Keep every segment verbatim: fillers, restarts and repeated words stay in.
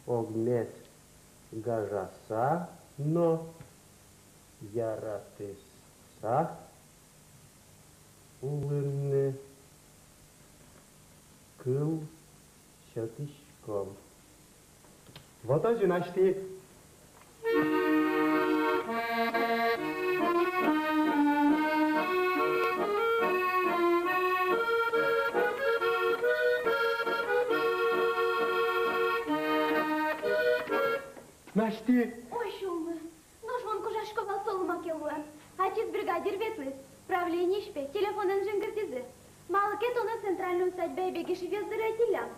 Огмес гажаса но яратыса улыны кыл сётӥськом. Вот озьы, Насти. Насти! Ой, сюлмы! Нош мон кожасько вал солы маке луэм. Ачиз бригадир ветлӥз, правлениысь пе телефонэн жингыртӥзы. Малы ке тонэ центральной усадьбае Бегишевъёс доры ӧтиллям.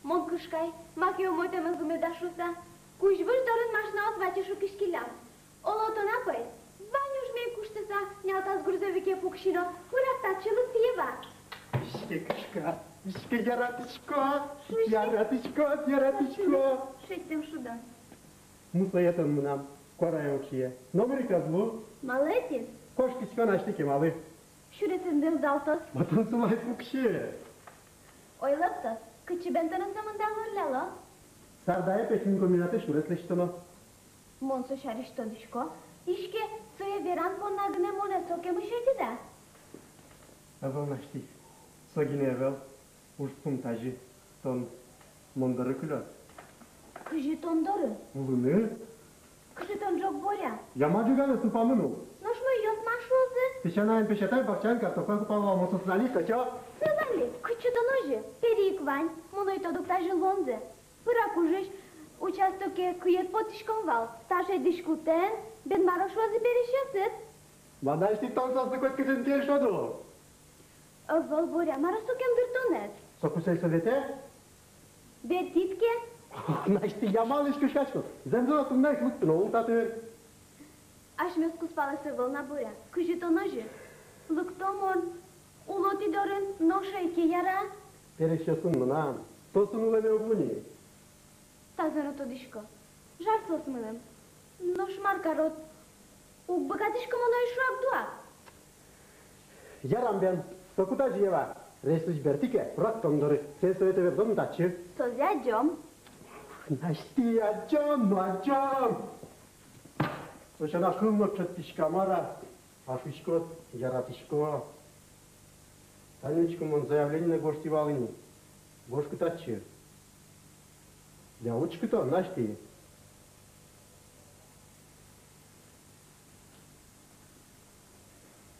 Мон кышкай, маке умойтэмезлы меда шуыса, кузь выж дорын машинаос ваче шуккиськиллям. Оло, тон, апай, вань ужмем куштыса, нялтас грузовике пукси но, пырак татчы лыктӥ-а вал? Иське кышка, иське яратӥсько, яратӥсько, яратӥсько. Шедьтэм шудон. Мусое тон мынам, куарае уксие. Номыр ик ӧз лу. Малы ӧтид? Кошкисько, Насти, кемалы. Сюресэд нылдалтоз. Мон тон сылай пукси. Ой, лыктоз, кытчы бен тонэ сомында вӧрляло? Сардае пе химкомбинатэ сюрес лэсьтоно. Мон со сярысь тодӥсько. Иське, сое веран понна гинэ монэ сокем ышетӥд-а? Ӧвӧл, Насти, со гинэ ӧвӧл. Ужпум тазьы: тон мон доры кылёд. Кызьы тон доры? Улыны. Кызьы тон ӝог Боря? Я, ма, ӝогаез тупамын ул. Нош муйёс ма шуозы? Песянаен песятай бакчаын картопка копало, мон соосын али кӧтё. Сылали, кытчы тон озьы? Пери ик вань, мон ӧй тодӥськы тазьы луонзэ. Пырак ужысь участоке кыед поттӥськом вал, старшей дӥськутэн, бен мар шуозы пересьёсыд. Ма, Насти, тон соослы котькызьы ке шуод-а? Ӧвӧл, Боря, мар сокем дыр тонэз? Соку сельсовете? Бертӥд ке. Ох, Насти, я малы кышкаськод? Зэмзэ но туннэ ик лыктоно ул татын. Асьмеос кузпалэз ӧвӧл на, Боря. Кызьы тон озьы? Лыкто мон, уло тӥ дорын, нош ӧй ке яра. Пересьёсын мынам, соосын улэме уг луы ни. Тазэ но тодӥсько, жар соос мыным. Нош мар карод? Уг быгатӥськы мон ай шуак-дуак. Ярам бен, соку тазьы, Ева, рейсысь берти ке, пырак тон доры. Сельсовете ветлом татчы. Созэ адӟом. Насти, адӟом но адӟом. Со сяна кыл но чотӥська, мар-а? А шуиськод: яратӥсько. Тани учкы, мон заявление гожтӥ вал ини. Гожкы татчы. Я, учкы тон, Насти.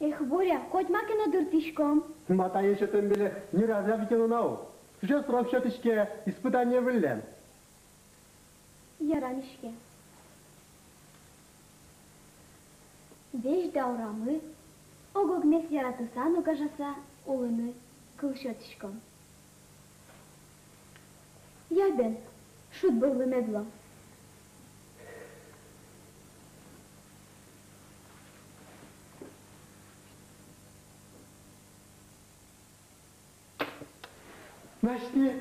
Эх, Боря, котьма ке но дыртӥськом. Ма, тае сётэм бере ни разъя витёно на ул. Сыӵе срок сётӥське, испытание выллем. Ярам, иське. Весь даурамы ог-огмес яратыса но гажаса улыны кыл сётӥськом. Я бен, шудбырлы мед луо. Насти!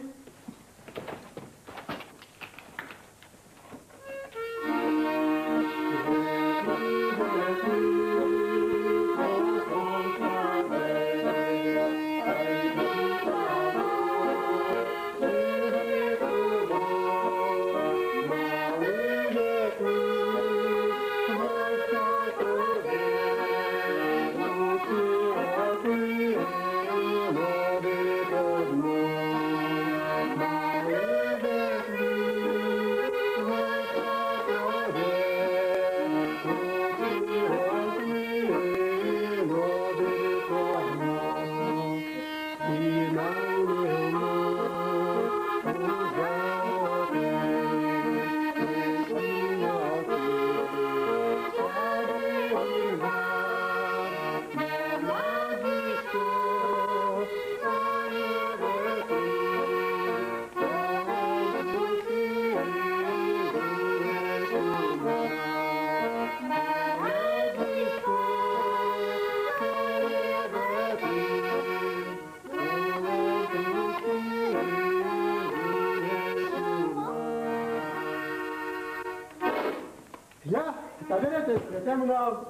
Я, табере тӥ, тӥ мынам.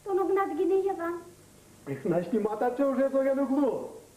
Тон огнад гинэ, Ева. Эх, Насти, ма, татчы уже соген уг лу.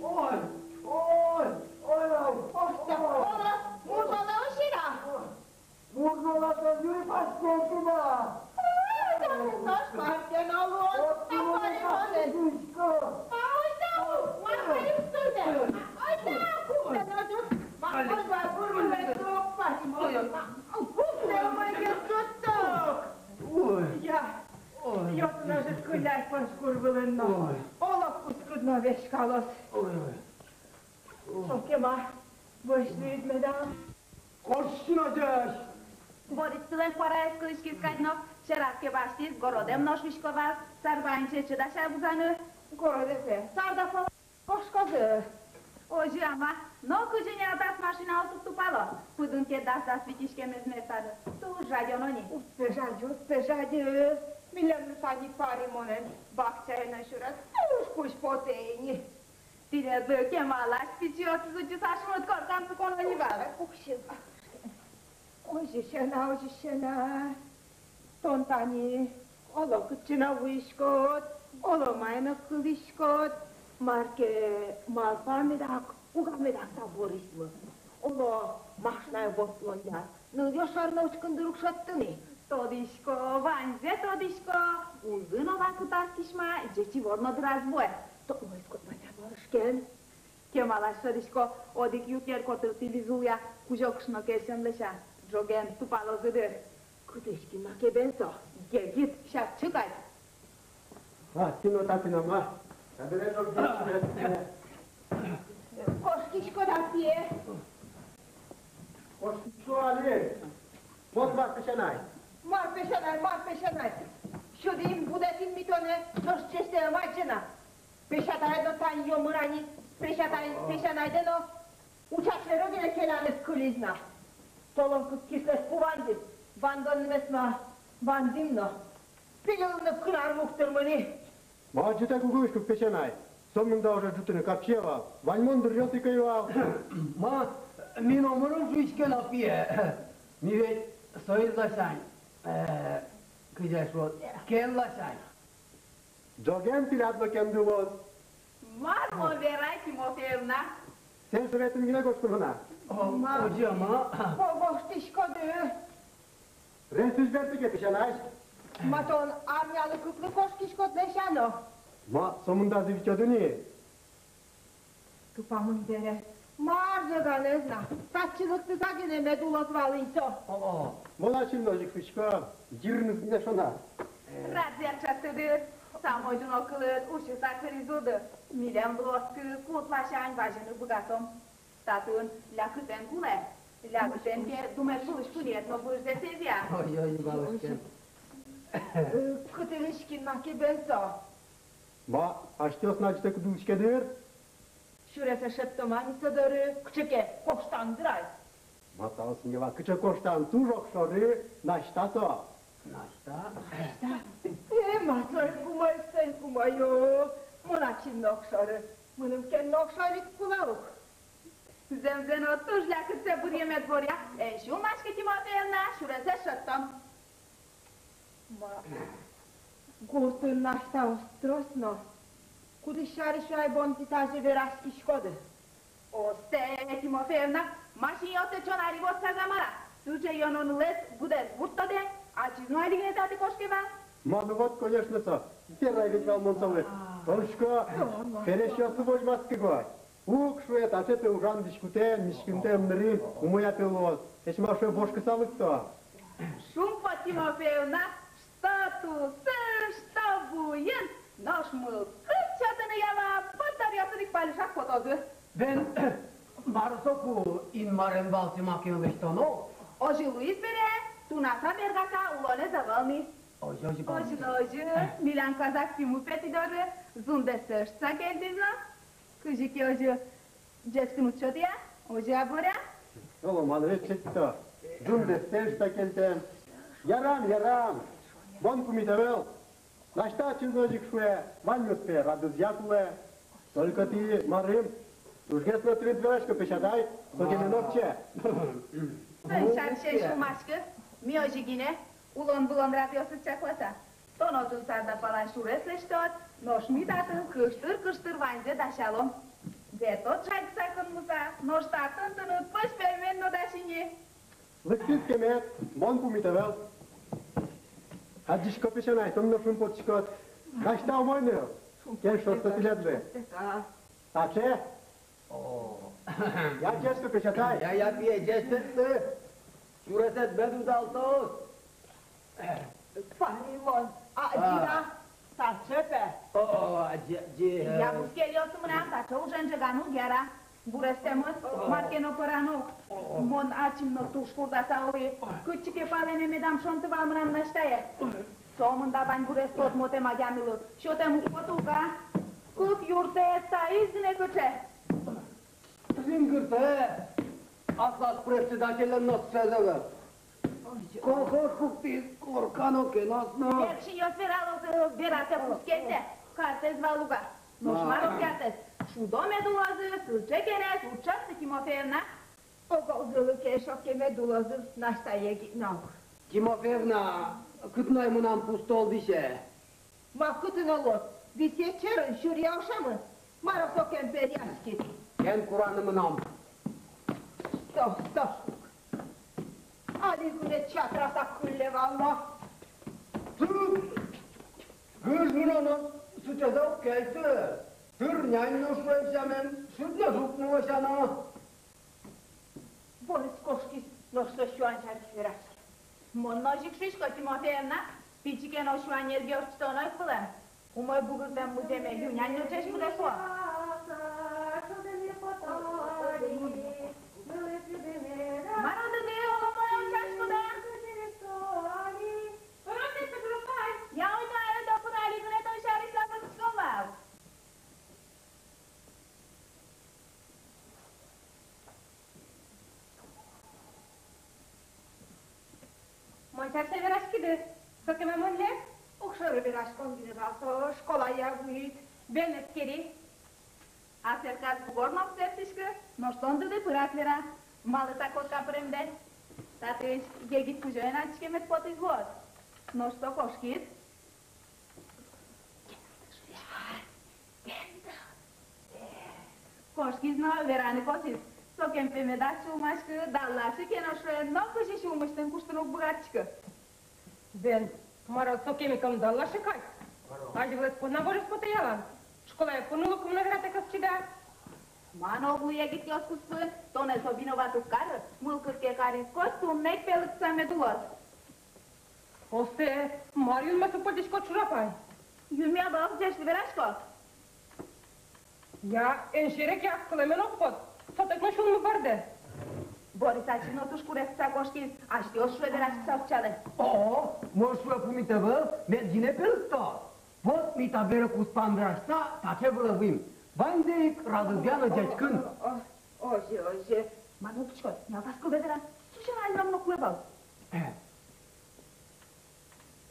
Ой, ой, ой, ой. Ох, та, ой. Оло, мурзолэ озьы-а? Мурзолэ озьы-а, паськетӥ на? Ой, да, нош мар ке но луоз. Вот, а, ну, пари, паськетӥ. Ой, да, мар ке но луоз. Ой, да, куке но ӝут. Ма, ой, да, бурмылэ ӝут, пари, ой, да. Куке но ӝут. Ой. Я. Ой. Ётно же кыляй пӧсь гур вылын но. Ой. Оло кускыд но веськалоз. Ой, ой. Со кема вӧсь луид меда? Кошкисько но ӟеч. Борис сылэн куараез кылӥськиз кадь но, сьӧраз ке басьтӥз, городэм но шуисько вал, сарбаен сыӵе дасяз вузаны. Городэз-а? Сарда пала кошкозы. Озьы-а ма, но кызьы нялтас машинаос уг тупало. Пыдын ке дас-дас витиськемез мертаны. Туж жадё но ни. Уд пе жадё, уд пе жадё. Милемлы тани пари монэн бакчаен но сюрад. Туж кузь потэ ини. Тӥледлы кемалась пичиосыз утчыса шуныт коркан пуконо ни вал. Пуксьы. Озьы сяна, озьы сяна. Тон тани оло кытчы но вуиськод, оло маин но кылӥськод. Мар ке малпа медак, уга медак та Борислы. Оло машинае ворттылон дыр. Нылъёс шоры но учкыны дыр уг шедьты ни. Тодӥсько, ваньзэ тодӥсько. Улын олан кутаськись ма, ӟеч ивор но дыраз вуэ. Тодмоиськод вал-а, Боришкин? Кемалась шӧдӥсько, одӥг юртъер котыртӥ визулъя, кузё кышно кельшем лэся. Ӝоген тупалозы дыр. Кытысь ке маке бен со, егит, сяртчы кадь. А, тӥ но татын-а ма? Табере ӝог. Кошкиськод-а, пие? Кошкисько али. Мон мар песянай. Мар песянай, мар песянай. Сюдӥм, будэтӥм ми тонэ, нош ӟеч тае мадӟе на. Песятаед но тань ёмыр-а ни, песятай, песянайдэ но. Учаслэро гинэ келяныд кылиз на. Толон кык кислэсь пу вандӥм, вандон нымес ма вандӥм но. Пилылыны кынар муг тырмы ни. Ма, ӝытэк уг улӥськы, песянай. Сомында уже ӝутыны капчи ӧвӧл. Ваньмон дыръёсы ик ӧй вал. Ма, ми номырын шуиське но, пие. Ми ведь соиз ласянь, э, кызьы шуод, кен ласянь. Ӝоген тӥляд но кенды луоз. Мар мон верай, Тимофеевна? Сен шыретын гинэ гожтӥ мон на. О, ма, озьы-а, ма? Ко гожтӥськоды? Рейсысь берты ке, песянай. Ма, тон арнялы кыклы кошкиськод, лэся но. Ма, сомындазы витёды ни. Тупамын бере. Мар жаганэз на. Татчы лыктыса гинэ мед улоз вал ини со. О-о. Мон ачим но озьы ик шуисько, йырыныз гинэ шуо на. Рад верчатты, дыр. Самой дуно кылыд усьыса кыриз уды. Милем луоз кык, куд ласянь вазьыны быгатом. Татын лякытэн кулэ. Лякытэн ке, думет вылысь куниед но вуиз десэзъя. Ой-ой, балычкем. Э, кытын ишкин маке бен со? Ма, асьтэос но ачиз кудӥз ке, дыр. Сюресэ шедьтом ини со доры, кыӵе ке коштан дыр ай. Ма, таос ини вал, кыӵе коштан, туж огшоры Насьта со. Насьта? Насьта? Э, ма, соин кумой, соин кумой, о, мон ачим но огшоры. Мыным кен но огшоры ик кулэ ук. Зэмзэ но, туж лякытсэ быръемед воръя. Эн сюлмаськы, Тимофеевна, сюресэз шедьтом. Ма, гуртын Насьтаос трос но. Кудӥз сярысь ай бон тӥ тазьы вераськиськоды? Остэ, Тимофеевна, ма, синъёсты чонари вотсазы-а, мар-а? Сыӵе ёнонлэсь быдэс гурт тодэ, ачиз но али гинэ татӥ кошке вал. Ма, ну вот, конечно, со. Верай ведь вал мон солы. Тон шуиськод, пересьёслы возьматскы, гой. Уг, шуэ, таӵе, пе, ужан дӥськутэн, миськымтэн ымнырын умой-а, пе, луоз. Эшшо, ма, шуэ, бошкыса лыкто. Шумпотӥ, Тимофеевна, что тусэ, что буен, нош мылкыд сётыны ява, пӧтаръёсыд ик палыша потозы. Бен, мар соку Инмарен валче маке лэсьтоно? Озьы луиз бере, тунаса бергаса улонэз ӧвӧл ни. Озьы, озьы, озьы, озьы. Милям казак пимы, пе, тӥ доры зундэссэ ыштыса кельтӥз но. Кызьы ке озьы ӟечкын уд сётэ-а, озьы-а, Боря? Оло, малы ведь сётто. Зундэссэ ыштыса кельтэм. Ярам, ярам. Мон пумит ӧвӧл. Насьта ачиз но озьы ик шуэ, ваньмыз, пе, радызъя кулэ. Только тӥ, марым, тужгес но тыныд верасько, песятай, сокеме но ӧвӧл. Тон сярысь эн сюлмаськы, ми озьы гинэ, улон-вылон радъёсыз чакласа. Тон отын сарда палан сюрес лэсьтод, нош ми татын кыштыр-кыштыр ваньзэ дасялом. Ветлод жадьыса, кынмыса, нош татын тыныд пӧсь пельмень но дась ини. Лыктӥз ке мед, мон пумит ӧвӧл. Адӟисько, песянай, тон но шумпотӥськод. Насьта умой ныл. Кен шуоз со тӥледлы? Таӵе. О. Я, ӟеч лу, песятай. Я, я, пие, ӟеч лу. Сюресэд мед удалтоз. Паримон, а, а, ӟира, таӵе, пе. О, о, а, ӟи-, ӟи-, э. Я, бускельёсы мынам таӵе ужен ӝеганы уг яра. Гурештэмын, о, мар ке но пӧрано. О, о. Мон ачим но туж курдаса улӥ. Кытчы ке палэнэ медам шонты вал мынам Насьтае. Сомында вань гурез тодмотэм адямилы сётэм уг поты ук-а? Кык юртэз таиз гинэ кыӵе. Зингыртэ, аслаз председателен но сыӵеез ӧвӧл. Колхоз пуктӥз, корка но, кеназ но. Эксиньёс вералозы, вератэк уз кельтэ, картэз вал ук-а. Нош мар-о картэз? Шудо мед улозы, сыӵе керез уд шедьты, Тимофеевна. Огъя, зылы ке, шокке мед улозы, Настя егит наук. Тимофеевна, кытын ай мынам пустол дӥсе? Ма кытын но луоз, висъет сьӧрын, сюръя ошемын. Мар-о сокем перъяськид? Кен кураны мынам. Сто, сто. Али гинэ чатраса кылле вал но. Гыж мыноно, сыӵеез уг кельты. Тыр нянь но шуэ сямен, шыд но жуг но лэся но. Борис кошкиз, нош со сюан сярысь вераське. Мон но озьы ик шуисько, Тимофеевна, пичи ке но сюанезгес ортчытоно ик вылэм. Умой бугыртэм музъеме ю-нянь но ӟеч быдэ шуо. Мар-о, дыды, оло мон ӧм сяськода? Я, ойдо, ойдо, пырали гинэ, тон сярысь лапотӥськом вал. Мон сярысь вераськиды, сокеме мон лек, уг Шоры вераськон гинэ вал со, школае вуид, бен эскери. А Светказ бугор но уг сэрттӥськы, нош тон тыныд пырак вера, малы та корка пыремдэ. Татысь егит кузёен адӟиськемед потӥз луоз. Нош со кошкиз. Кошкиз но вераны косӥз. Сокем пе медаз сюлмаськы, далласькы ке но, шуэ, но кызьы сюлмысьтым куштыны уг быгатӥськы. Бен, мар-о, сокем ик ӧм далласькы кадь? Азьвылэз понна вожез потэ ялан. Школае поныны луыны но вератэк ӧз чида. Мар но уг лу егитъёс куспын, тонэ со виноват уг кары, мылкыд ке кариськод, туннэ ик пелыктыса мед улоз. Осэ, мар юнме тупыльтӥськод, шур апай? Юнме ӧвӧл, ӟечлы верасько. Я, эн серекъяськы, кылэме но уг поты, сотэк но сюлмы бӧрдэ. Борис ачим но туж куректыса кошкиз, асьтэос, шуэ, вераськыса утчалэ. О, мон, шуэ, пумит ӧвӧл, мед гинэ пелыкто. Вот ми табере куспам вераськыса таӵе вылэ вуим. Ваньзэ ик радызъя но ӟечкын. О, о, о, озьы, озьы. Мар но учкод, ялтас кылдэ вера, сузян али мон но кулэ вал. Э.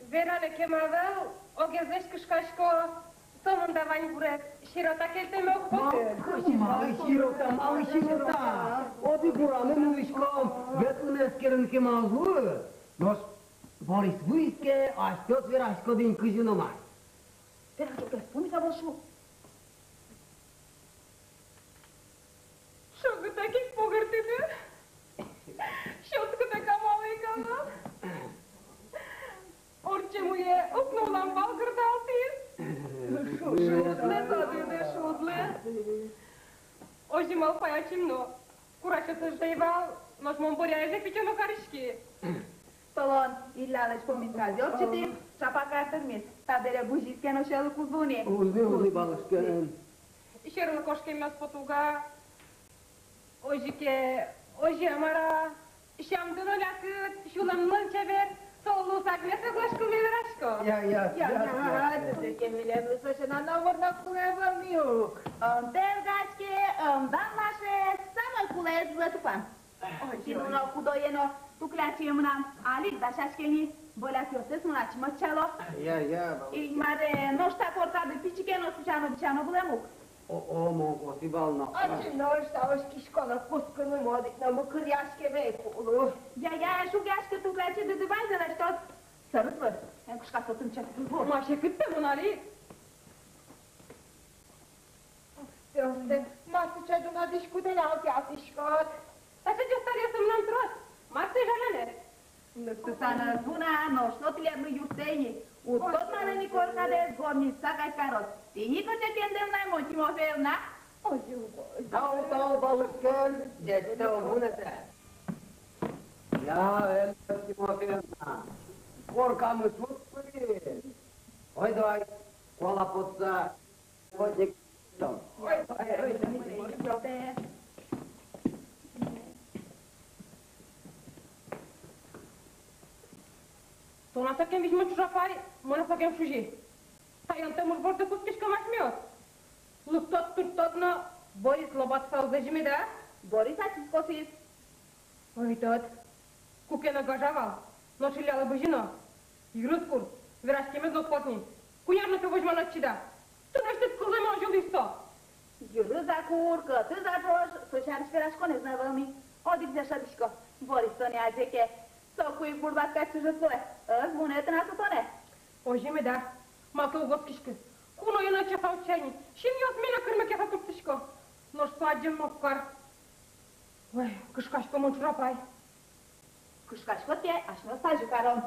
Вераны кема ӧвӧл, огезлэсь кышкасько, сомында вань гурез сирота кельтэме уг поты. Малы сирота, малы сирота? Отӥ гураме мынӥськом, ветлыны эскерыны кема уз луы. Нош Борис вуиз ке, асьтэос вераськоды ини кызьы но мар. Верасько ке, пумит ӧвӧл, шу. Шогытэк ик погыртыны. Сётскытэк амал ӧй ке но. Ортчем уе укно улам вал гырдалтӥз. Шудлы, шудлы, шудлы. Озьы малпай ачим но. Курасьёсыз ӧй вал, нош мон Боряез ик витё но кариськи. Толон Иллялэсь поминказэ ортчытӥм, ӵапак ар тырмиз. Табере бызиз ке но, сьӧлык уз луы ни. Уз луы, уз луы, балышкаен. Сьӧрлы кошкемъёс потэ уга. Озьы ке, озьы-а, мар-а, сямды но лякыт, сюлэмлы но чебер, солы луыса гинэ соглаш кылме верасько. Я, я, я, я, я, я. Тӥ ке милемлы сыӵе нана ворна кулэ ӧвӧл ни ук. Ӧм тэльгаське, ӧм данлаше, самой кулэез вылэ тупа. Ой, тӥ, ой, нуно кудое но туклячие мынам, али ик дасяське ни, бӧлякъёссэс мон ачим ӧтчало. Я, я, бабушка. Инмаре, нош та коркады пичи ке но сузяно-дӥсяно вылэм ук. О, о, мон косӥ вал но. Ачим нош та оскиськоно кутскыны мон ик но мыкыръяськеме ик уг лу. Я, я, шугъяськы, туклячи дыды ваньзэ лэсьтоз. Сэрыт выр, эн кышка со тынче кызьы вур. Ма, секыт пе, мон али. Осте, осте, ма сыӵе дуно дӥськутэн алтъяськод? Таӵе ӟастаръёсы мынам трос, ма сыӵе жалянэд? Лыктыса но ӧз вуна, нош со тӥледлы юрттэ ини. Уд тодманы ни коркадэс, горнича кадь карод. Тӥни кыӵе кендэмлай мон, Тимофеевна. Ой, ой, ой. Тау, тау, балышкаен, ӟечтэ ум вунэтэ. Я, Эльза Тимофеевна, коркамы шуд пыри. Ойдо ай, куала потса. Тон-а сокем визьмо, чужапай, мон-а сокем шузи. Таян тӧмыр борды кутскиськом асьмеос. Лыктод, турттод но, Борис лобатыса уз лэзьы меда? Борис ачиз косӥз. Ой, тод, куке но гажа вал, нош Иллялы бызи но. Йырыз кур, вераськемез но уг поты ни. Куинь ар но пе возьманы ӧд чида. Тынэсьтыд кылзэ но озьы луиз со. Йырыз-а кур, кӧтыз-а ӵош, со сярысь вераськонэз но ӧвӧл ни. Одӥгзэ шӧдӥсько: Борис тонэ адӟе ке, соку ик бурлатка чыжыт луэ. Ӧз вунэ тынад со тонэ. Озьы меда, маке уг оскиськы. Куное но ӧтчаса утча ни, синъёсме но кырме ке, со турттӥсько. Нош со адӟем но уг кар. Ой, кышкасько мон, чужапай. Кышкаськод ке, асьмеос тазьы каром.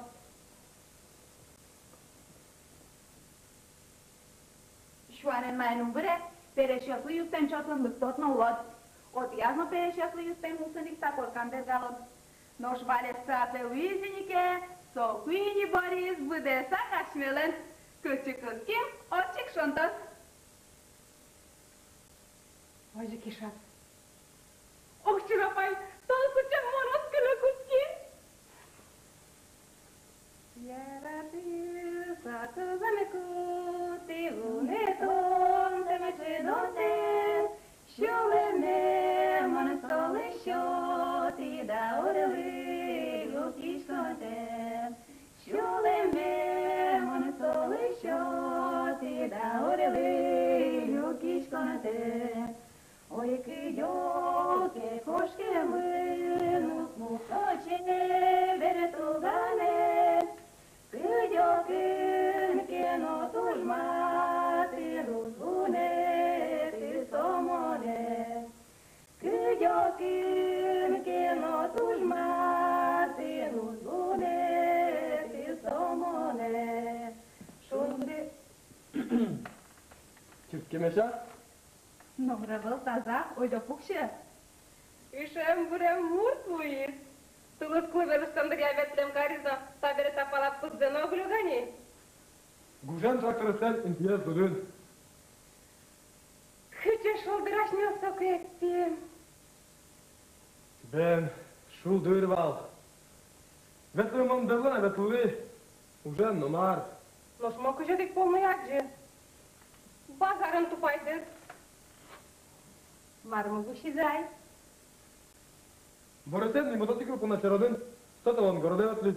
Сю арен маин ум выре, пересьёслы юстэм чотын лыктод но улод. Отӥяз но пересьёслы юстэм улсын ик та коркан бергалод. Нош валессэ атлэ луиз ини ке, соку ини Борис быдэсак асьмелэн. Кытчы кыским, отчы ик шонтоз. Озьы ке шат. Ох, чужапай, тон кутчам, мон оскыны кутски. Яратӥ сатызаны кутӥ вунэтон, тэмече донтэм, сюлэме мон солы сётӥ, даурылы люкиськонтэм. Сюлэме мон солы Ой, кыдёке кошкемын уз лу со чебер туганэ, кыдёкын ке но туж матын уз луэ со монэ, кыдёкын ке но туж матын уз луэ со монэ. Шунды. Чырткемесь-а? Номыр ӧвӧл, таза, ойдо пуксьы. Ышем-вырем мурт вуиз. Тулыс клубе лыштон дыръя ветлэм кариз но, табере та пала пыдзэ но уг лю гани. Гужем тракторысен интыез лудын. Кыӵе шулдыр асьмеос соку эктӥм. Бен, шулдыр вал. Ветлыны мон берло но ветлӥ, ужен но мар. Нош мон кызьы одӥг пол но адӟи. Базарын тупайды. Мар мон гусизы ай. Борисен ни мотоцикл понна сьӧры одын, со толон городэ ветлӥз.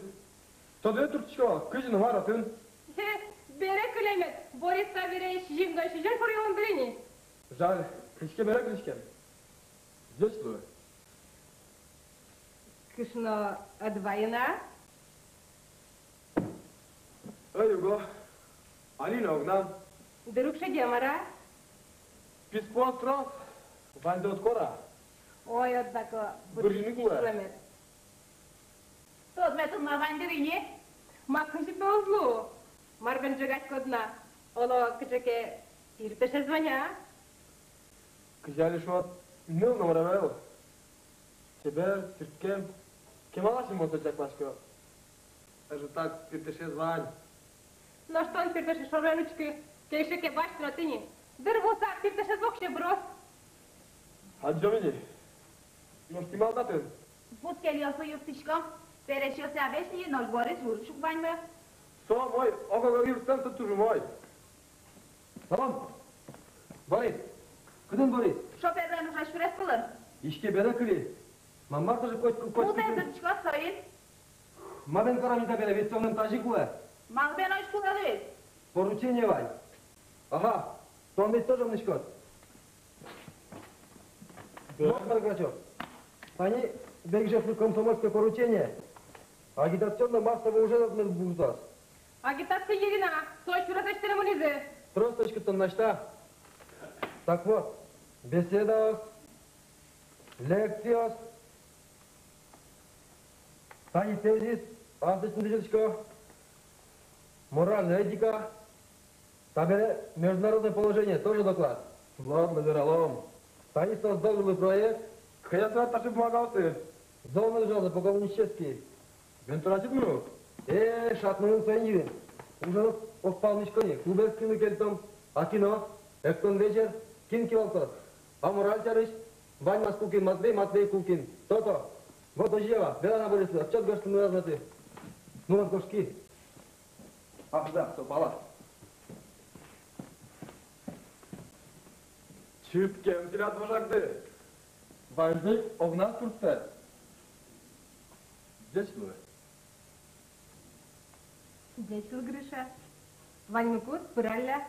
Тодэ турттӥсько вал, кызьы но мар отын. Хе, бере кылемед, Борис табере сизьым но сизьым шоры улон вылэм ини. Жаль, иське бере кылӥськем. Ӟеч луэ. Кышно ӧд вайы на? Ӧй уго. Али но огнам. Дыр уг шеде, мар-а? Писпуос трос, ваньды уд кора. Ой, однако, быржыны кулэ. Тодметын ма вань дыр ини. Ма кызьы пе уз лу. Мар бен ӝегаськод на, оло, кыӵе ке пиртышез вань-а? Кызьы али шуод, ныл номыр ӧвӧл. Чебер, чырткем. Кемалась мон сое чакласько. Ӧжытак пиртышез вань. Нош тон пиртышез шоры эн учкы, кельше ке, басьтод ини. Дыр вуса пиртышез воксё быроз. Адӟом ини. Нош тӥ мар татын? Бускельёслы юрттӥськом. Пересьёсыз весь ни, нош Борис ужысь ук ваньмы. Со умой, ог-огез юрттэм со туж умой. Салам! Борис! Кытын Борис? Шоферлэн ужась сюрес вылын. Иське бере кылӥ. Ма мар тоже котьку, котьку. Култэм туртӥсько соин. Ма бен каром ни табере, ведь со мыным тазьы кулэ. Малы бен озьы кулэ луиз? Поручение вань. Ага, тон ведь тоже мынӥськод. Да. Вот, Борис Грачев. Тани Бекжевлы комсомольское поручение. Агитационно-массовой ужез мед вуттоз. Агитация Ирина, со сюрес эштыны мынӥзы. Трос тодӥськод тон, Настя. Так вот, беседаос, лекциос, тани тезис, аслэсьтым дышетӥсько, моральная этика, табере международное положение, тоже доклад. Ладно, вералом. Тани со зол вылэ проект. Кыӵе со таӵе бумагаосы? Зол но ужалзы по-коммунистически. Бен тон ачид мыно? Э, шат мыным соин йырин. Ужен ог палмисько ни, клубез кинлы кельтом, а кино, эктон вечер, кин кивалтоз? А мораль сярысь, Ваньмаз Кукин Матвей, Матвей Кукин, то-то. Вот озьы ява, верано Борислы, отчёт гожтыны разматы. Ну вот, гожтӥськы. Ах, да, со пала. Чырткем тӥляд вожакды. Ваньзэ огназ турттэ. Ӟеч луэ. Ӟеч луэ, Гриша. Ваньмы кут, пыралля.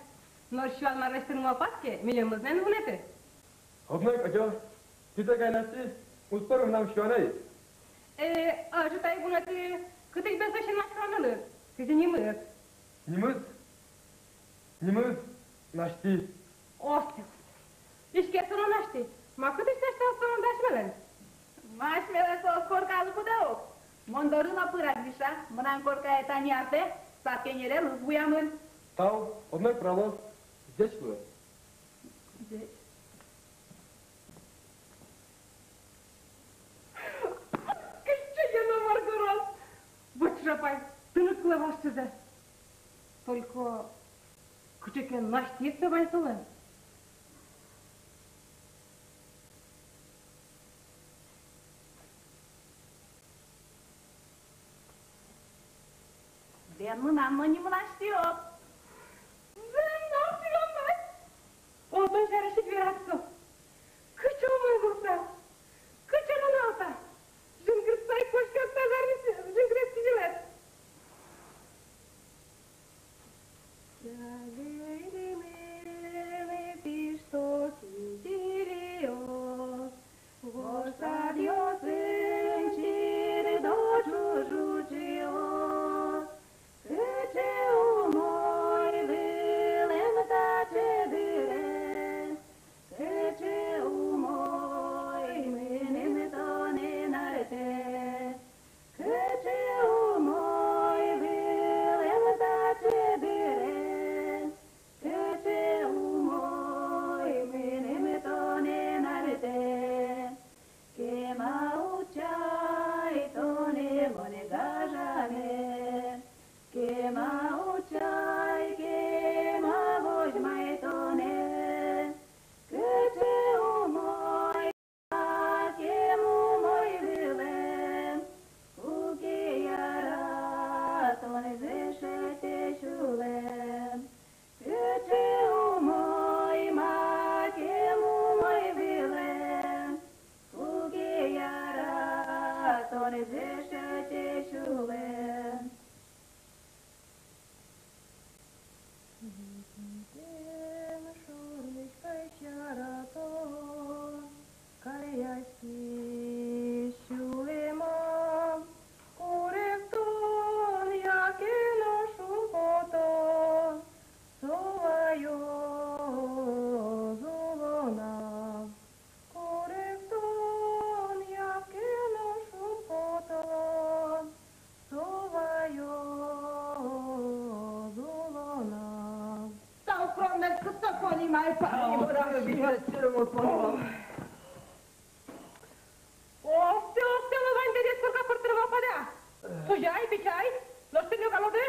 Нош сюан мар лэсьтыны малпаське, милемыз но эн вунэты. Одно ик ӧтё. Тӥ тагай, Настя, уз пӧрмы мынам сюанэ. Э, ӧжыт ай вунэты, кытысь бен со синмаськон нылыд? Кызьы нимыз? Нимыз? Нимыз Насти. Осте, осте. Иське со но Насти. Ма кытысь Настя со но асьмелэн? Ма асьмелэн со коркалы кудӥз ук. Мон доры но пыра, Гриша. Мынам коркае тани артэ, сад кенере лыз вуямын. Тау, одно ик пыралоз. Ӟеч луэ. Ӟеч. Кыӵе ке но воргорон! Вот чапай, тыныд кулэ вал сыӵезэ. Только кыӵе ке Настаез вань солэн. Бен мынам но нимы Настаез. Бен, Настаез. Отын сярысь ик верасько. Кыӵе умой луыса, кыӵе нуналыса. Жингыртса ик кошказ та зарни жингырес кизилэз. Ай, пари, мон ачим висъясько, мон пон. Осте, осте, но ваньдэ дӥсь корка пыртыны малпад-а? Сузяй, пичай, нош тӥ нюкалоды,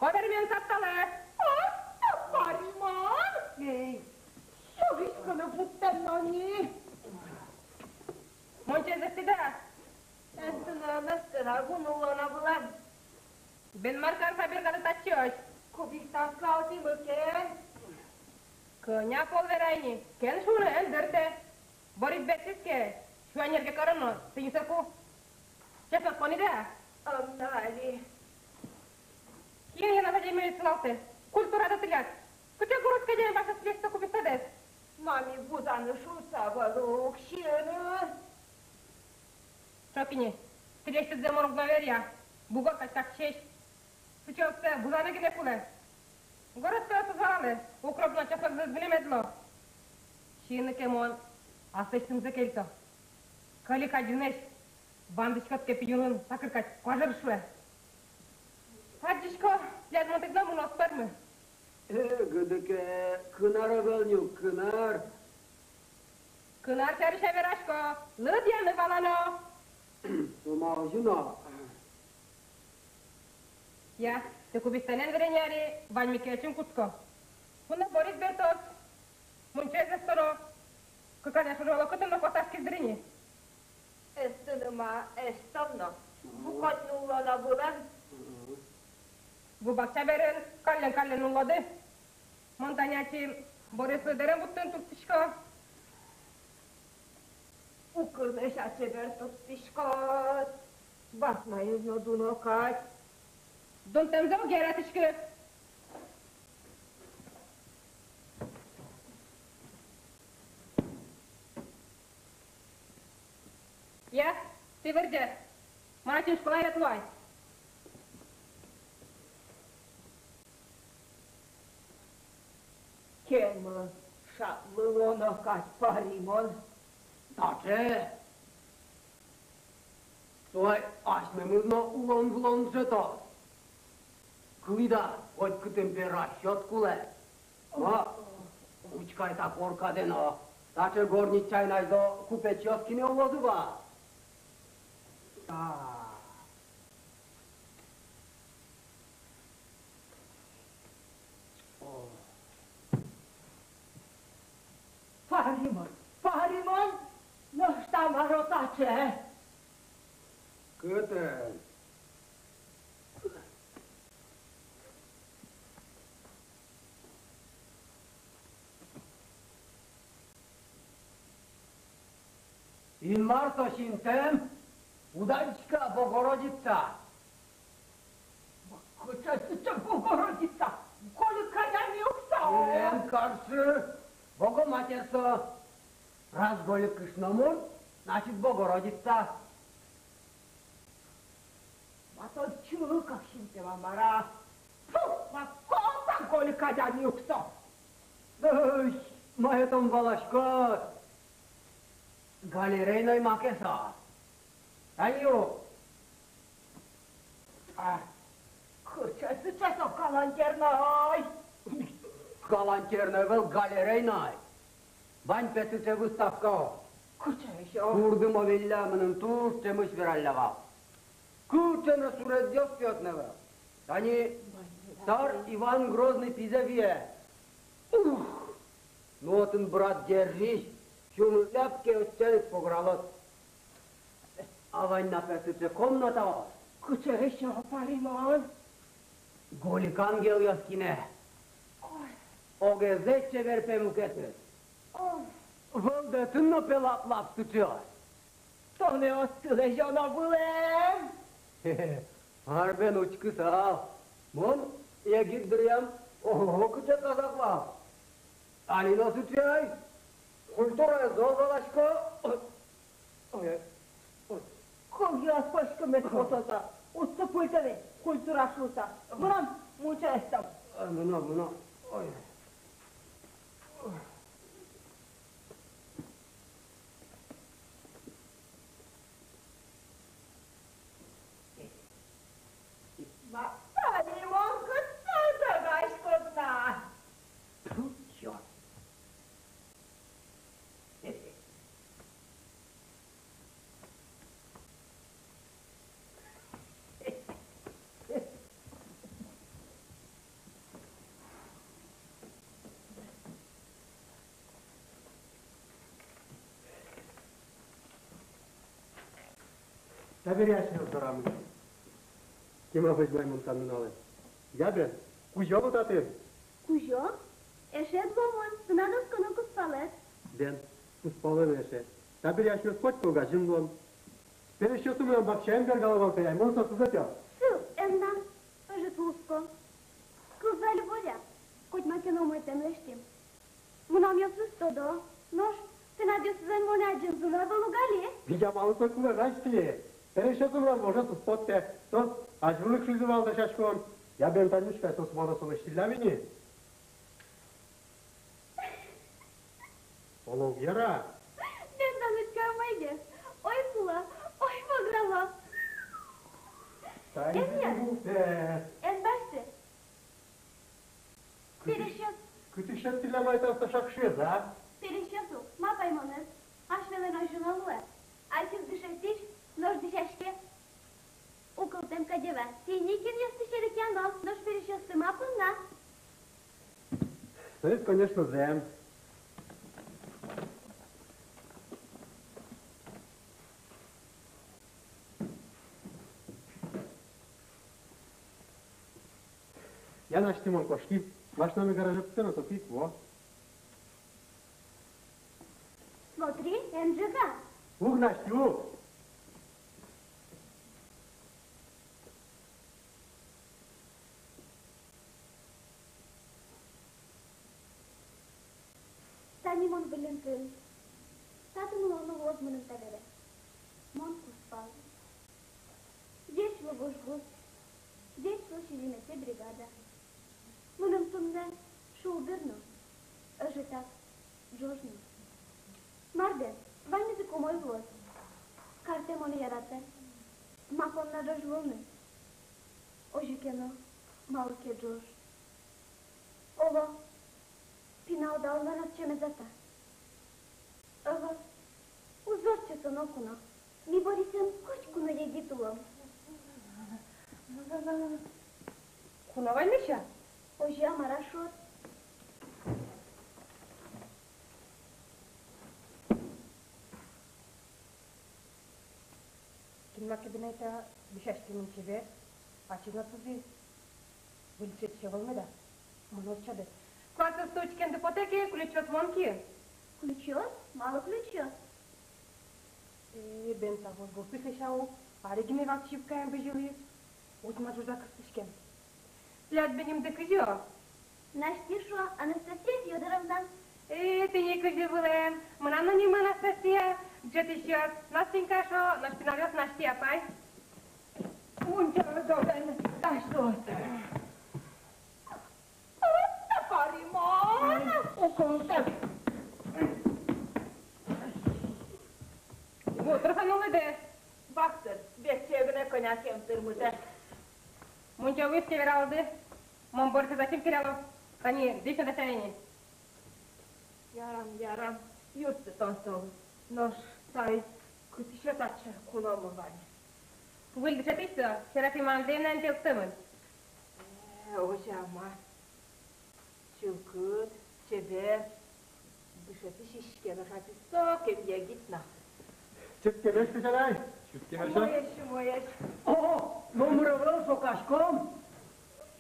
кобермен сатталэ. Осте, пари, мон. Эй, сузиськыны пуктэн но ни. Мон чезэстӥ да. Эстыны, эстыны, гу нуллоно вылэм. Бен мар карыса бергады татчыозь? Кубистасько алтӥ мыкен. Кӧня пол верай ни, кен шуыны эн дыртэ. Борис бертӥз ке, сю ӧнерге кароно, тӥни соку. Чеснок понӥд-а? Ӧм на али. Кин гинэ садеме сылалтэ? Культурадэ тӥляд. Кыӵе гурыське день башес лесьто кубистадэс? Мамик вузаны шуыса вал ук, сиыны. Ӵоки ни, тӥлесьтыдзэ мон уг но веръя, бугор кадь капчиесь. Сыӵеоссэ вузаны гинэ кулэ. Городскоез уз валалэ, укроп но чеснокзэс гинэ мед ло. Сиыны ке мон, аслэсьтымзэ кельто. Кӧлик адӟынэсь, вандӥськод ке пинь улын, сакыр кадь куажыр шуэ. Адӟисько, тӥляд мынтыд но мыноз пӧрмы. Э, гыдыке, кынар ӧвӧл нюк, кынар. Кынар сярысь-а верасько, лыдъяны валано. Со ма озьы но. Я, тӥ кубисталэн вырен яри, ваньмике ачим кутско. Куно Борис бертоз, мунчоез эстоно. Кыканэ шоры оло кытын но косаськиз дыр ини. Эстыны ма, эстом но. Букот нуллоно вылэм. Бу бакча берын каллен-каллен нуллоды. Мон тани ачим Борислы дэрем вуттыны турттӥсько. Укыр но ачим дэрем турттӥськод. Басмаез но дуно кадь. Дунтэмзэ уг яратӥськы. Я, тӥ вырӟе. Мон ачим школае ветло ай. Кема шатлы луоно кадь, пари мон. Таӵе. Со ай асьмемыз но улон-вылон ӝутоз. Кылӥд-а, котькытын пе расчёт кулэ. Ма, учкы ай та коркадэ но, таӵе горничай но азьло купечъёс гинэ улозы вал. А. О. Пари мон, пари мон, нош та мар-о таӵе? Кытын? Инмар со синтэм, уд адӟиськы-а, Богородица? Кыӵе сыӵе Богородица? Гольык адями ук со. Эн каршы, Богоматерь со. Раз гольык кышномурт, значит, Богородица. Ма тон чылкак синтэм-а, мар-а? Тьфу, ма, копак гольык адями ук со. Ой, мае тон валаськод? Галерейной маке со. Тани ук. А, кыӵе сыӵе со галантерной? Галантерной ӧвӧл, галерейной. Вань пе сыӵе выставкаос. Кыӵе ещё? Курдымовиллям мыным туж ӵемысь вералля вал. Кыӵе но суредъёс сётыны ӧвӧл. Тани царь Иван Грозный пизэ вие. Ух! Ну отын, брат, держись, сюлмы ляпке, ӧтчанэз погралод. А вань на пе сыӵе комнатаос. Кыӵе ещё, пари мон? Гольык ангелъёс гинэ. Ой. Огезлэсь чебер пе мукетыз. Ой. Вӧлдэтын но пе лап-лап сыӵеос. Тонэ отчы лэзёно вылэм. Хе-хе, ар бен учкысал. Мон егит дыръям, ого, кыӵе казак вал. Али но сыӵе ай. Культураез зол валасько. Ой, ой, ой. Кылъёс пӧськымес потозы. Уд тупыльтэ ни, культура шуыса. Мынам мунчо эстом. Э, мыно, мыно. Ой. Ма, пари мон, кытчы догаськод на? Тьфу, чёрт. Табере асьмеос дорамы. Кема возьмай мон та нуналэ. Я бен, кузё луо татын. Кузё? Эшед луомы, тынад осконо кузпалэз. Бен, кузпалэ но эше. Табере асьмеос котьку огазьын луом. Пересьёсы мынам бакчаям бергало вал пе, ай, мон соосыз ӧтё. Сыл, эн на. Ӧжыт луыско. Кылзэ али, Боря, котьма ке но умойтэм лэсьтӥм. Мынамъёсыз тодо, нош тынадъёсызэн монэ адӟемзы но ӧвӧл ук али. Вить амалысь со кулэ, Настя. Пересьёсы мынам вожез уз поттэ, соос азьвыл ик шуизы вал дасяськон. Я бен, Танюшка, соос вожез солэсь сӥллям ини. Оло уг яра? Бен, Танюшка, умойгес. Ой, кулэ, ой, вӧграло. Эн басьты. Пересьёс. Кытысь сӥллям ай та сыӵе шакшез, а? Пересьёс ук, ма паймонэз. Асьмелэн озьы но луэ. Ачиз дышетӥсь, нош дӥсяське. Укылтэм кадь ӧвӧл. Тӥни кинъёсты серекъяно, нош пересьёсты ма понна? Соиз, конечно, зэм. Я, Настя, мон кошки. Машинаме гараже пуктоно, со ик вуо. Смотри, эн ӝега. Уг, Настя, уг. Тани мон выльын кын. Татын улоно луоз мыным табере. Мон кузпал. Ӟеч лу, вуж гур. Ӟеч лу, сизьыметӥ бригада. Мыным туннэ шулдыр но, ӧжытак ӝож но. Мар бен, ваньмыз ик умой луоз. Картэ монэ яратэ. Ма понна ӝож луыны? Озьы ке но, малы ке ӝож. Оло, пинал даурланад сямез-а та? Ӧвӧл, уз ортчы со ноку но. Ми Борисэн котьку но егит улом. Куно ваньмыз-а? Озьы-а, мар-а шуод? Кин маке бен ай та дӥсяськемын чебер, ачиз но тылзы. Выль дышетӥсь ӧвӧл меда? Мон ортчоды. Классъёсты учкемды потэ ке, ключёд мон киын. Ключёд? Малы ключёд? Э, бен, та вожгылтӥсь лэся ук, аре гинэ вакчи юбкаен бызьылӥз. Отьмас ӝужда кыстӥськем. Тӥляд бен нимды кызьы-о? Настя шуо, Анастасия Фёдоровна. Э, тӥни кызьы вылэм. Мынам но нимы Анастасия. Дышетӥсьёс Настенька шуо, нош пиналъёс Настя апай. Мунчо дорын дась луоз. Уколта. Ву тырханулыды. Вакчи, бекче гинэ кӧня ке ӧм тырмытэ. Мунчо вуиз ке, вералоды. Мон Борисэз ачим келяло. Тани дӥсь но дасяй ини. Ярам, ярам, юртты тон солы. Нош таиз кытысь таӵе куномы вань? Выль дышетӥсь со, Серафима Андреевнаен пельтэмын. Э, озьы-а, ма. Чылкыт, чебер. Дышетӥсь иське но, шат, сокем егит на. Чырткемесь, песянай. Чырткемесь. Умоесь, умоесь. О, номыр ӧвӧл, сокаськом.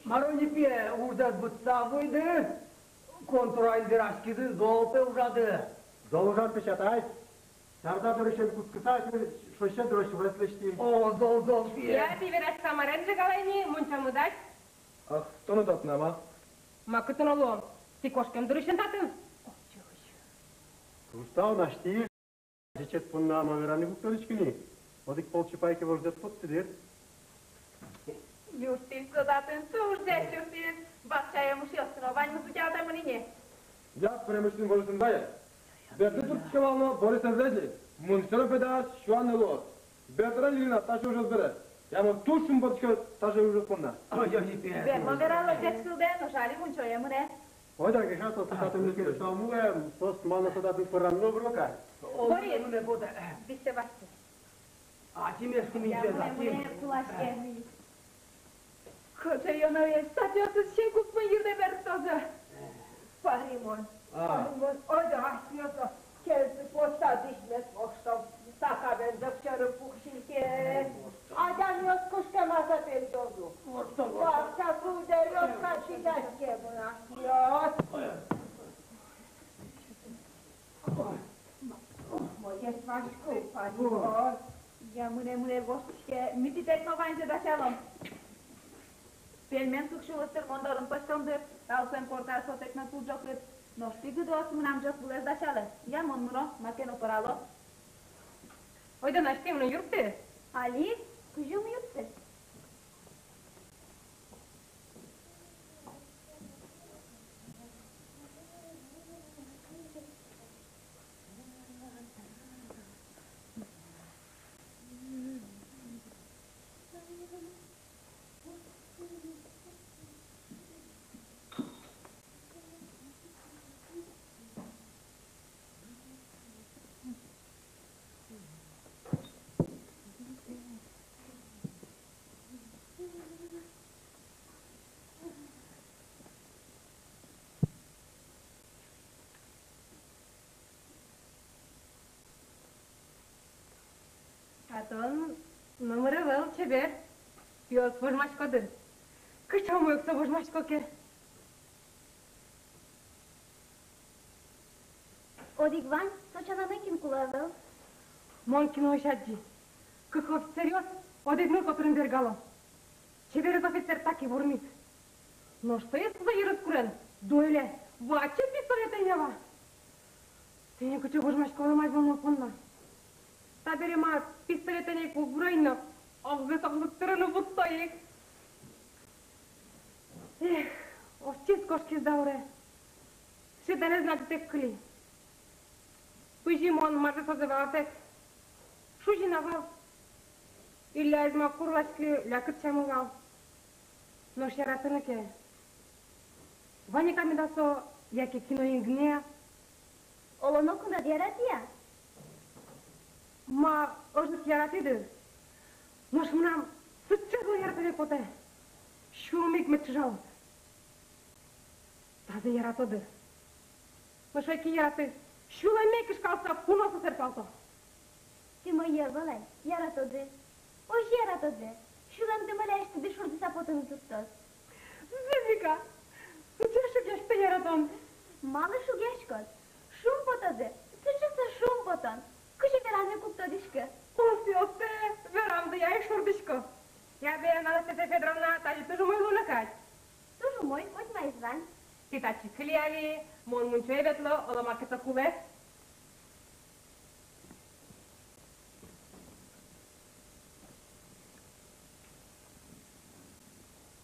Мар-о, ни пе, уждэс быдтыса вуиды. Контораын вераськиды, зол пе ужады. Зол ужам, песятай. Сярда дорысен кутскыса, шуисе дорысь вес лэсьтӥ. О, зол, зол пе. Я, тӥ вераськыса мар эн ӝегала ини, мунчомы дась. Ах, тон но татын-а, ма? Ма кытын но луом, тӥ кошкем дорысен татын. Туж тау, Настя. Ӟечед понна ма вераны уг тодӥськы ни. Одӥг пол чипай ке вождэс поттӥд, дыр. Юрттӥз со татын, туж ӟеч юрттӥз. Бакчаямысьёсты но ваньмыз утялтэмын ини. Я, пыремысьтым Борисэн вае. Бертыны турттӥсько вал но, Борис ӧз лэзьы. Мон сьӧры беда, сюан но луоз. Бертырен Ирина таӵе ужез бере. Я, мон туж шумпотӥсько таӵе ужез понна. Ой, ой, пе. Бен, мон верало ӟеч кылдэ, нош али мунчое мынэ. Ойдо, Гриша, соос татын мукет шуамы луэ, соос малы со татын пӧраны но быро кадь. Борис, мынэ потэ. Висьтэ басьтэ. Ачим эшшо мынэ, мынэ, кулаське. Кыӵе ёноесь, статьяосыз син куспын йырдэ бертозы. Пари мон, а, пари мон, ойдо асьмеос но кельты потса дӥсьмес воштом, стака бен докчоры пуксим ке. Ой, я мынэ, мынэ, воштӥське, ми тӥтэк но ваньзэ дасялом. Пельмен кык сюлэстыр мон дорын пӧзьтом дыр, таосэн корка сотэк но туж ӝокыт. Нош тӥ, гыдоос, мынам ӝӧк вылэз дасялэ, я мон мыно, маке но пӧрало. Ойдо, Настя, мыным юртты. Али? Кызьы ум юртты? А тон номыр ӧвӧл, чебер. Пиос вожмаськоды. Кыӵе умой ук со вожмасько ке. Одӥг вань, со сяна мынэ кин кулэ ӧвӧл. Мон киноысь адӟи. Кык офицеръёс одӥг ныл котырын бергало. Чеберез офицер таки вормиз. Нош соиз кузэ йырыз курен, дуэле, ваче пистолетэн ява. Тӥни кыӵе вожмаськон азьло мон понна. Табере ма пистолетэн ик уг вуро ини но, огзэс огзыт тырыны вутто ик. Эх, ортчиз, кошкиз дауре. Сыӵе данэз но ӧжыт ик кыли. Пызьы мон, мар-а, сое валатэк. Шузи на вал. Илляез ма курласьки, лякыт сямы вал. Нош яратыны ке, вань-а ке меда со, яке киноын гинэ-а? Оло, нокинлы но яратӥ-а? Ма, ӧжыт яратӥ дыр. Нош мынам сыӵе зол яратоме потэ. Сюлмы ик мед чыжалоз. Тазэ яратоды. Мышы ке яраты, сюлэмме кышкалса куно со сэрпалто. Тӥ мӧйы ӧвӧл ай, яратоды. Озьы яратоды, сюлэмды мӧлясь тӥ дӥсь шордыса потыны турттоз. Зывика, сыӵе шугъяськыт яратон. Малы шугъяськод? Шумпотоды, сыӵе со шумпотон. Кызьы вераны ик уг тодӥськы. Осте, осте, верамды ай шордӥсько. Я бен, Анастасия Федоровна, тани туж умой луыны кадь. Туж умой, коть маиз вань. Тӥ татчы кыле али, мон мунчое ветло, оло, маке со кулэ.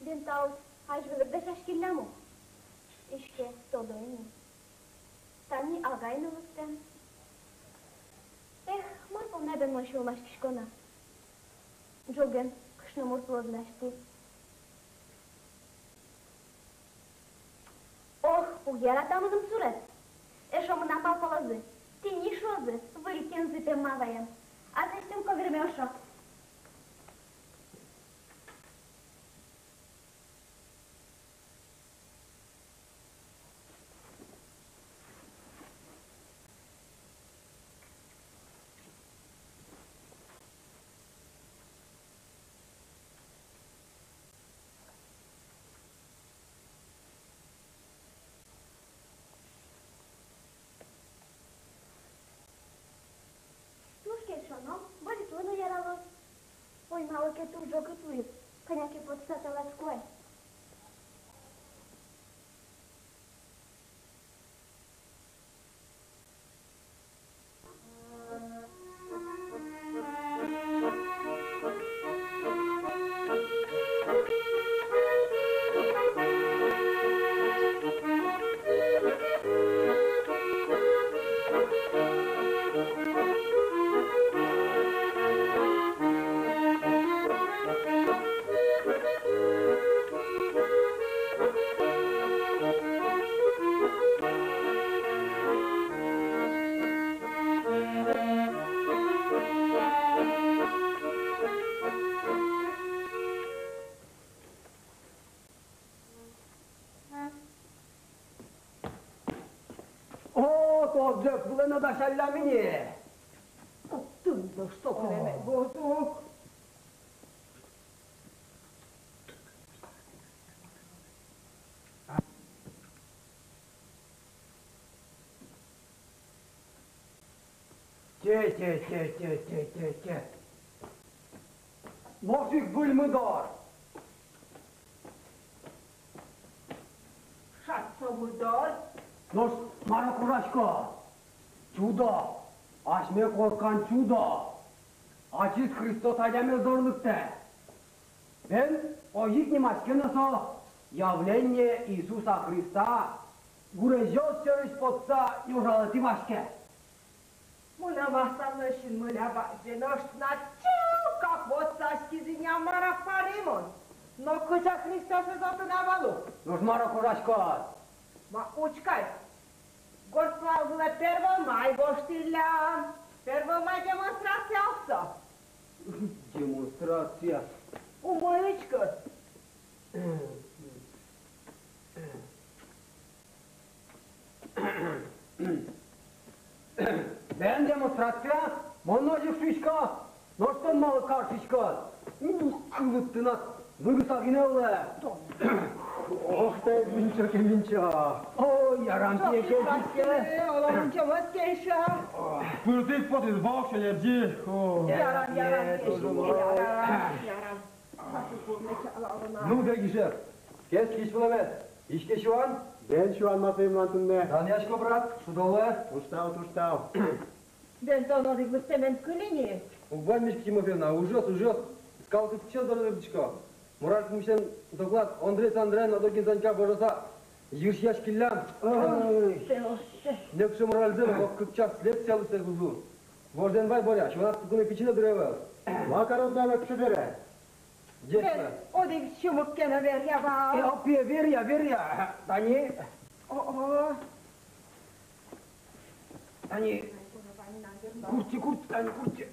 Бен, таос азьвыл ик дасяськиллям ук. Иське, тодо ини. Тани агай но лыктэм. Эх, мар понна бен мон сюлмаськисько на. Ӝоген кышномурт луоз на, Настя. Ох, уг ярата мыным суред. Эшшо мынам малпалозы, тӥни, шуозы, выль кензы пемма ваем. Аслэсьтым ковёрме ошо. Туж ке шуоно, выль ик луыны яралоз. Ой, малы ке туж ӝокыт луиз, кӧня ке потыса таласко ай. О, тодэ, кулэ но дасяллям ини. О, тынды что, о, кулэ но. Бозук. Тӥ Че-че-че-че. Нош ик выльмы дор. Шат со мудор. Нош мар кожаськод? Чудо. Асьме коркан чудо. Ачиз Христос адямиез доры лыктэ. Бен, озьы ик нимаське но со: явление Иисуса Христа, гурезьёс сьӧрысь потса нюжалэтӥ ваське. Мынам аслам но синмыля бадӟым, нош тынад чылкак вотсаськиз ини, а мар-а, пари мон. Но кыӵе Христосэз отын ӧвӧл ук. Нош мар кожаськод? Ма, учкы ай. Горд пал вылэ Первомай гожтӥллям. Первомай демонстрация ук со. Демонстрация. Умой учкы. Бен, демонстрация, мон но озьы ик шуисько, нош тон малы каршиськод? Ух, кылыд тынад, лыгыса гинэ улэ. Ох, тае минчо ке минчо. О, ярам, пие, кельшиське. Оло, минчомы кельше. Пыртӥд потӥз, воксё лябӟи. О. Ярам, ярам, кельше, ярам, ярам. Ну, Гагиша, кескич вылэмед. Иське сюан? Бен, сюан, Матвей, мынам туннэ. Данъясько, брат, шудо улэ. Туж тау, туж тау. Бен, тон одӥг лыктэмен кылӥд ини. Уг вань, Мишка Тимофеевна, ужъёс, ужъёс. Скал кытчы доры ветлӥсько. Мурашкин мусен доклад, Ондрей Сандрен, Одокин Санька вожаса йырсияськиллям. Ой. Нек шо муралзэ, ог кык час лекция лыктэ кузу. Вождэ эн вай, Боря, сюанад пукыны пичи но дыр ӧвӧл. Ма карод на век шудере? Бен, одӥг сюмык ке но веръя вал. Э, о, пие, веръя, веръя. Тани. О-о. Тани. Куртчы, куртчы, тани куртчы.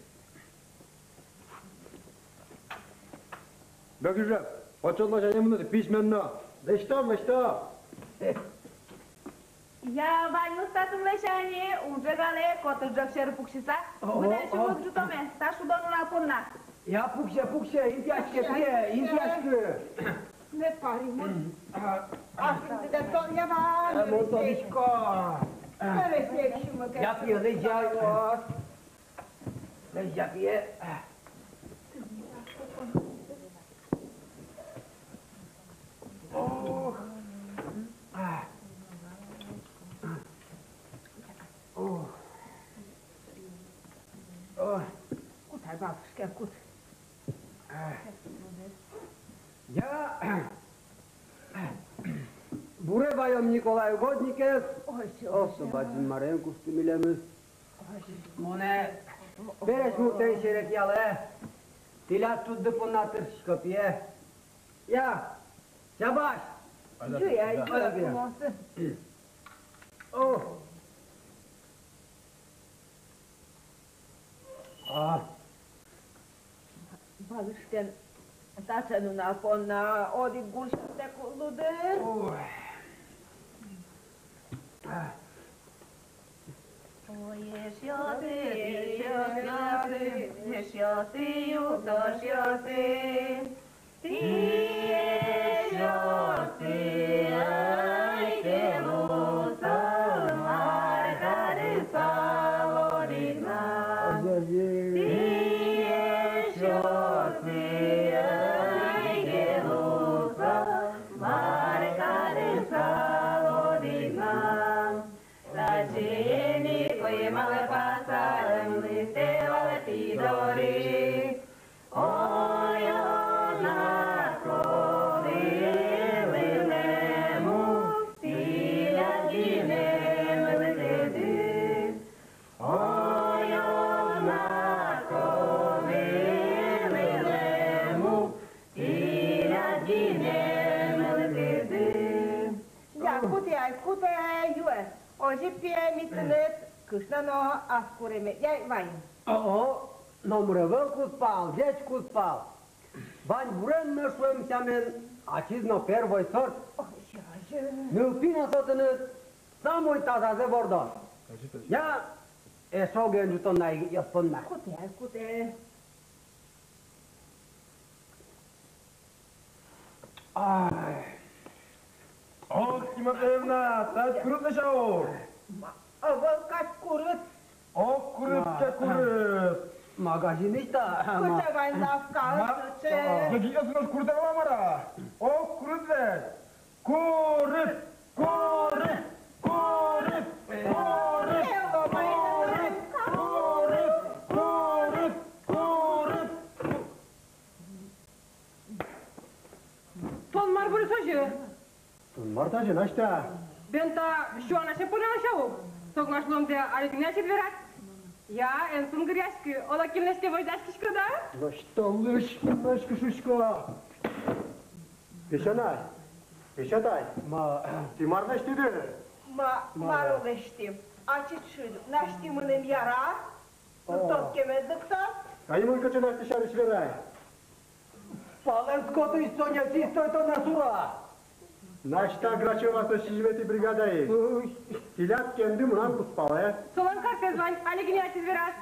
Бакыжа, отчёт ласянь мынэ, письменно. Лэсьтом, лэсьтом. Я, Ванюс татын лэся ини, ужегалэ, котыр ӝӧк сьӧры пуксьыса. О, мынэ, о, сюмык ӝутоме, та шудо нунал понна. Я, пуксе, пуксе, интыяське, пие, интыяське. Мед пари мон. А, а, тон, я, мон тодӥсько. Я, пие, лэзья. Лэзья, пие. Ох. А. Ох. Ох. Кут ай, бабушка, кут. А. Я. Буре ваём Николай Угодникез. Ой, со бадӟым марен кушты милемыз. Монэ пересь муртэн серекъялэ. Тӥляд шудды понна тыршисько, пие. Я, шабаш! Ӟуя, ӟуя, кумосы. О! А. Валыштэн таӵе нунал понна одӥг гурт сётэ кулэ, дыр. Ой. А. Ой, эшъёсы, эшъёсы, эшъёсы, югдошъёсы. Тӥ, эшъёсы, ӧй ке луысал, мар карысал одӥг на. Тӥ, эшъёсы, ӧй ке луысал, мар карысал одӥг на. Таӵе ини коймалэ пасалэн лыктэ вал тӥ доры. Ой, однако вылэм ук тӥляд гинэ мылкыды. Ой, однако вылэм ук тӥляд гинэ мылкыды. Я, кутэ ай, кутэ, юэ. Озьы, пие, ми тыныд кышно но ас куреме яй ваим. О-о, номыр ӧвӧл кузпал, ӟеч кузпал. Ваньбурен но, шуэм сямен, ачиз но первой сорт. Ой, озьы. Нылпи но со тыныд самой тазазэ вордон. Я, эшшо ик эн ӝутон на егитъёс понна. Кутэ ай, кутэ. Ай. Ох, Тимофеевна, тать курыт лэся ук. Ма, ӧвӧл кадь курыт. Ог курыт ке, курыт. Магазинысь та. Кыӵе вань лавкаын, сыӵе. Егитъёс, нош курыт-а вал, мар-а? Ог курыт ведь. Курыт, курыт, курыт, курыт, курыт, курыт, курыт, курыт. Тон мар бӧрысь озьы? Тон мар тазьы, Настя? Бен та сюан асе понна лэся ук. Соглаш луэмдэ али гинэ ачид верад. Я, эн сунгыръяськы, оло кин лэсьтэ возьдаськиськод-а? Настя, лэсьтӥсько, лэсьтӥсько, шуисько. Песянай, песятай. Ма. Тӥ мар лэсьтӥды? Ма, ма. Мар лэсьтӥм? Ачид шуид, Настя мыным яра. О. Тот ке мед лыктоз. Ай, мон кыӵе Настя сярысь верай. Палэнскотысь со нечистой тонэ сура. Настя Грачева со сизьыметӥ бригадаысь. Ой. Тӥляд кенды мынам кузпалэ. Солэн картэз вань, али гинэ ачид верад.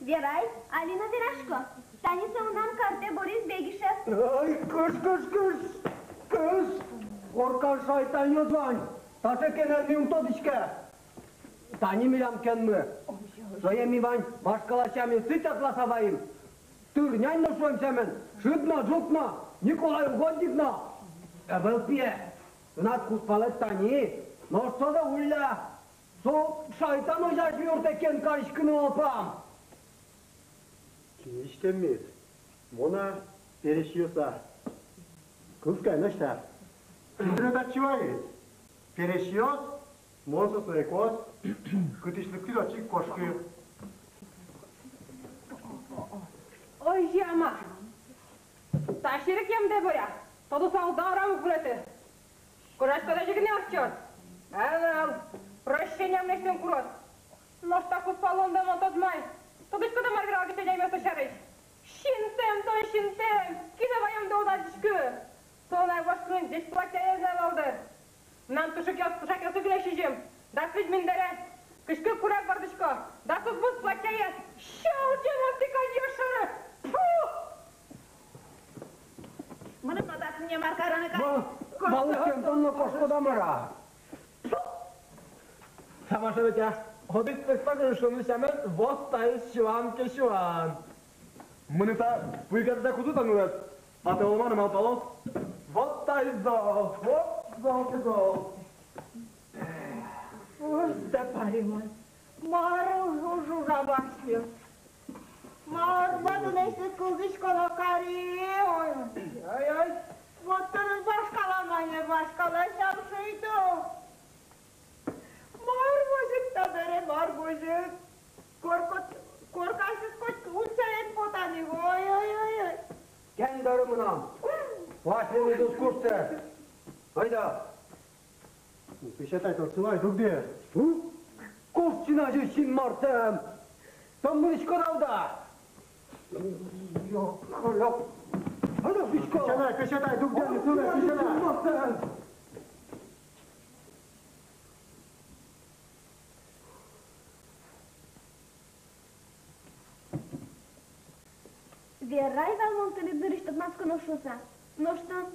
Верай, али но верасько. Тани со мынам картэ Борис Бегишев. Ой, кыш, кыш, кыш, кыш. Коркан шайтанъёс вань. Таӵе кенэн ми ум тодӥське. Тани милям кенмы. Сое ми вань вашкала сямен сыӵе атласа ваим. Тырнянь но шуэм сямен, шыд но, ӝут но, Николай Угодник но. Ӧвӧл, пие, тынад кузпалэд тани, нош со да улля. Со шайтан озьы юрттэ кен кариськыны малпам. Кинэ иськеммиз? Мон-а, пересьёс-а? Кылскай, Настя. Кин тыныд татчы ваиз? Пересьёс? Мон соснаякос. Кытысь лыктӥд, отчы ик кошкы. Озьы-а, мар? Та серекъямдэ, Боря, тодысал даурамы вунэты. Кожаськод, озьы гинэ ортчод. Ӧвӧл, прощениям лэсьтыны курод. Нош та кузпалондэм мон тодмай. Тодӥськод-а, мар вералгес адямиослы сярысь? Синтэм тон, синтэм! Кинэ ваемдэ уд адӟиськы. Солэн ай вошкыны ӟеч платьяез но ӧвӧл дыр. Мынам тушыкъёс кушакъёслы гинэ сизьым. Дас вить миндэрез кышкыт курак вордӥсько. Дас укмыс платьяез. Сьӧлче мон тӥ кадь ёшоры. Тьфу! Мыным но татын не мар кароно кадь. Ма, кошко, балыкен, тон но кошкод-а, мар-а? Тьфу! Тамаша ведь, а? Одӥг пӧсь пакын шуыны сямен, вот таиз сюан ке сюан. Мыным та пуйгатыда кутӥ та нылэз. А та оло мар но малпалоз. Вот таиз зол, вот зол ке зол. Ой, да паримон. Мар уж, уж, ужам асьмеос. Мар ма туннэ эшшо кылзӥськоно кари, ой. Ай, ай. Вот тыныд вашкала, мае вашкала, сям шуид-о. Мар возьыт табере, мар возьыт? Коркаосыз коть ульчаен потаны, ой, ой, ой, ой. Кендару мынам. Васьмемыз уз куштэ. Айда. Песятай, тон сылай, дугды. У? Куштӥ на озьы синмартэм. Тон мынӥськод-а, уд-а? Ёк, ёк. Песятай, песятай, дугды, сылай, песятай. Верай вал мон тыныд нырысь тодматсконо шуыса. Нош тон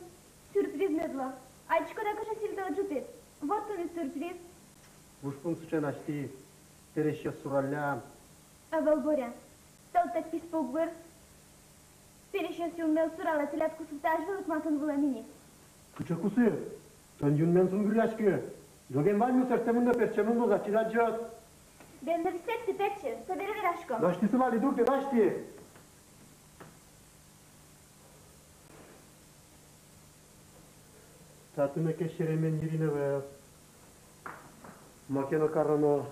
сюрприз мед луоз. Адӟиськод-а, кыӵе сильтӧ ӝутӥд? Вот тыныд сюрприз. Ужпум сыӵе, Настя, пересьёс сураллям. Ӧвӧл, Боря, тӧлтэк писпу уг выр. Пересьёс юнме уз суралэ, тӥляд кусыпты азьвыл ик ма тон вылэм ини. Кыӵе кусып? Тон юнмен сунгыръяськы. Ӝоген ваньмыз ортчемын но пертчемын луоз, ачид адӟод. Бен, нырысьсэ тӥ пертчы, собере вераськом. Настя, сылай, дугды, Настя. Татын ке серемен йырин ӧвӧл. Маке но кароно.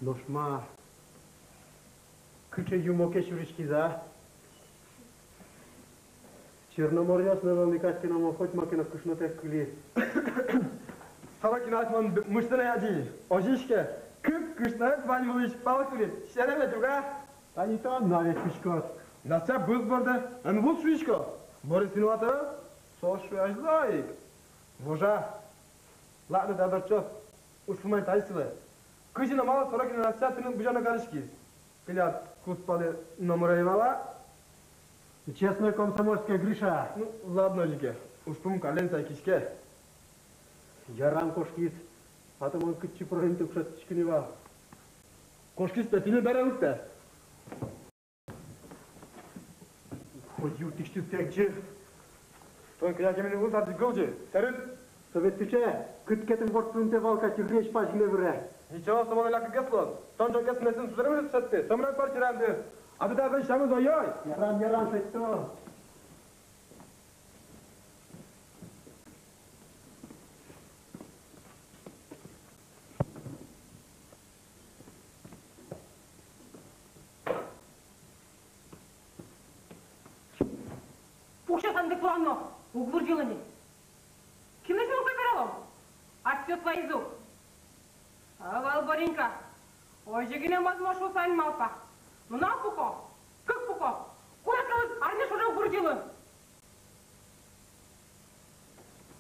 Нош ма, кыӵе юмо ке сюриськиз-а? Черноморъёс но ӧвӧл ни кадь ке но, мон хоть маке но кышнотэк кыли. Сорокиназ мон мыштыны адӟи. Озьы ке, кык кышноез вань вылысь пал кылид. Серем ведь, уг-а? Тани тон но ведь кутскод. Настя, быз борды, эн вуз, шуисько. Борис виноват-а? Со шуэ азьло ик. Вожа. Ладно, та ортчоз. Ужпум ай тазьы сылэ. Кызьы но малы Сорокина Настя тыныд бызёно кариськиз? Тӥляд кузпалэ номыр ӧй вал-а? Честной комсомольской, Гриша. Ну, ладно, озьы ке. Ужпум каллен сайкиське. Ярам, кошкиз. А то мон кытчы пыроно интыяськыны вал. Кошкиз пе, тӥни бере лыктэ. Ой, юртысьтыз тэк ӟеч. Тон кӧня ке мыным луыса ӟыгылӟы, сэрыт. Со ведь сыӵе, кытке тон ворттылыны вал кадь, тӥгыресь пазь гинэ выре. Ничего, со мон лякыгес луоз. Тон ӝоггес мынэсьтым сузэремзэ дышетты, со мынам квартирамды. А то та азьын сямыз, ой-ой. Ярам, ярам, шедьто. Пуксё сандык пурано, уг вырӟылы ни. Кинлэсь мон кой вералом? Артёс вайзу. Ӧвӧл, Боренька, озьы гинэ мӧзмо шуыса эн малпа. Нунал пуко, кык пуко, куд-ог арня шоры уг вырӟылы.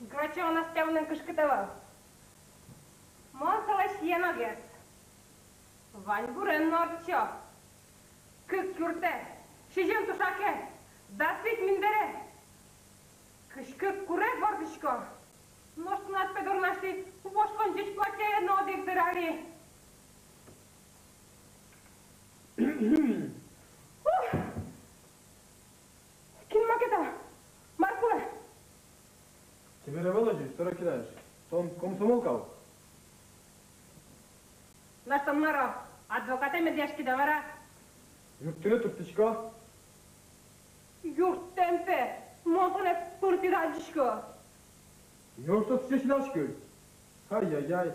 Грачева Настя мынам кышкыт ӧвӧл. Мон солэсь еногес. Ваньбурен но ортчо. Кык юртэ, сизьым тушаке, дас вить миндыре. Кызь кык куре вордӥсько. Нош тынад пе дорнасьтӥ вошкон ӟеч платьяед но одӥг дыр али. Ух! Кин маке та? Мар кулэ? Чебер ӧвӧл озьы, Сорокинаысь. Тон комсомолка-а? Нош тон мар-о, адвокатэ медъяськид-а вара? Юрттыны турттӥсько. Юрттэм пе, мон тонэ пыртӥ радӟисько. Неужто сыӵе син адскид? Ай-яй-яй.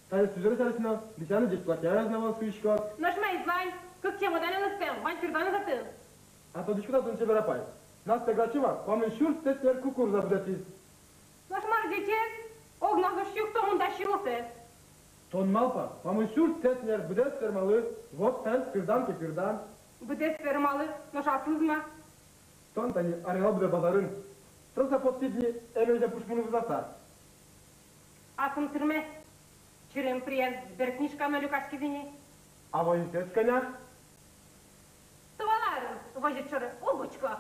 Тани сузэрез аресна, лисяны ӟеч платьяез но вал шуиськод. Нош маиз вань, кык чемоданэн лыктэм, вань кирданэз отын. А тодӥськод-а тон, чебер апай, Настя Грачева куамын сюрс центнер кукуруза будэтӥз. Нош мар ӟечез, огназ уж юкто мында силосэз. Тон малпа, куамын сюрс центнер быдэс фермалы, вот тань кирдан ке кирдан. Быдэс фермалы, нош аслыз ма? Тон тани аръял быдэ базарын. Трос-а поттӥд ни эмезьлэн пушмурзэ вузаса? Аслым тырме. Чырем прием, сберкнижкаме люкаськиз ини. А возьытэз кӧня? Туала арын, возьыт шоры уг учко.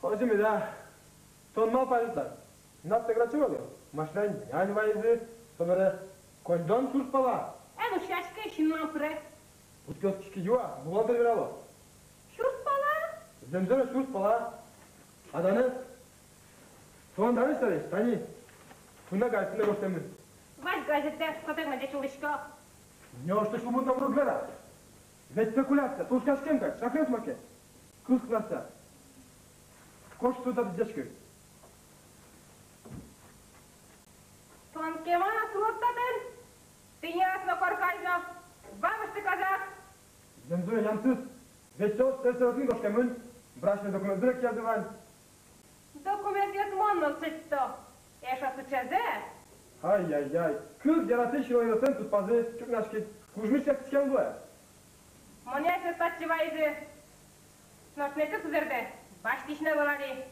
Озьы меда. Тон малпай та, Настя Грачевалы машинаен нянь вайизы, собере коньдон сюрс пала. Эн ушъяськы, синмам пыре. Уд ке оскиськы, юа, бухгалтер верало. Сюрс пала? Зэмзэ но сюрс пала. А данэз тон данэз сярысь, тани. Туннэ газетын гожтэмын. Вазь газетэ, сотэк мон ӟеч улӥсько. Неужто сюлмыд номыр уг вера? Ведь спекуляция, тулкымъяськем кадь, шахмат маке. Кылзы, Настя. Кошкы, татын ӟечкы. Тон кема на сылод татын? Тӥни ас но коркась но, вамышты, казак! Зэмзэ но ямтыз, ведь со сельсоветын гожтэмын, брачной документъёсыз но киязы вань. Документъёс мон но шедьто, эшшо сыӵезэ. Ай-яй-яй, кыз яратӥсь сюлэмъёслэн тупазы чукнаське, кужмысь яратӥськем луэ. Монэ эшшо татчы вайизы. Нош тӥледлы, сузэрдэ, басьтӥсь но ӧвӧл али.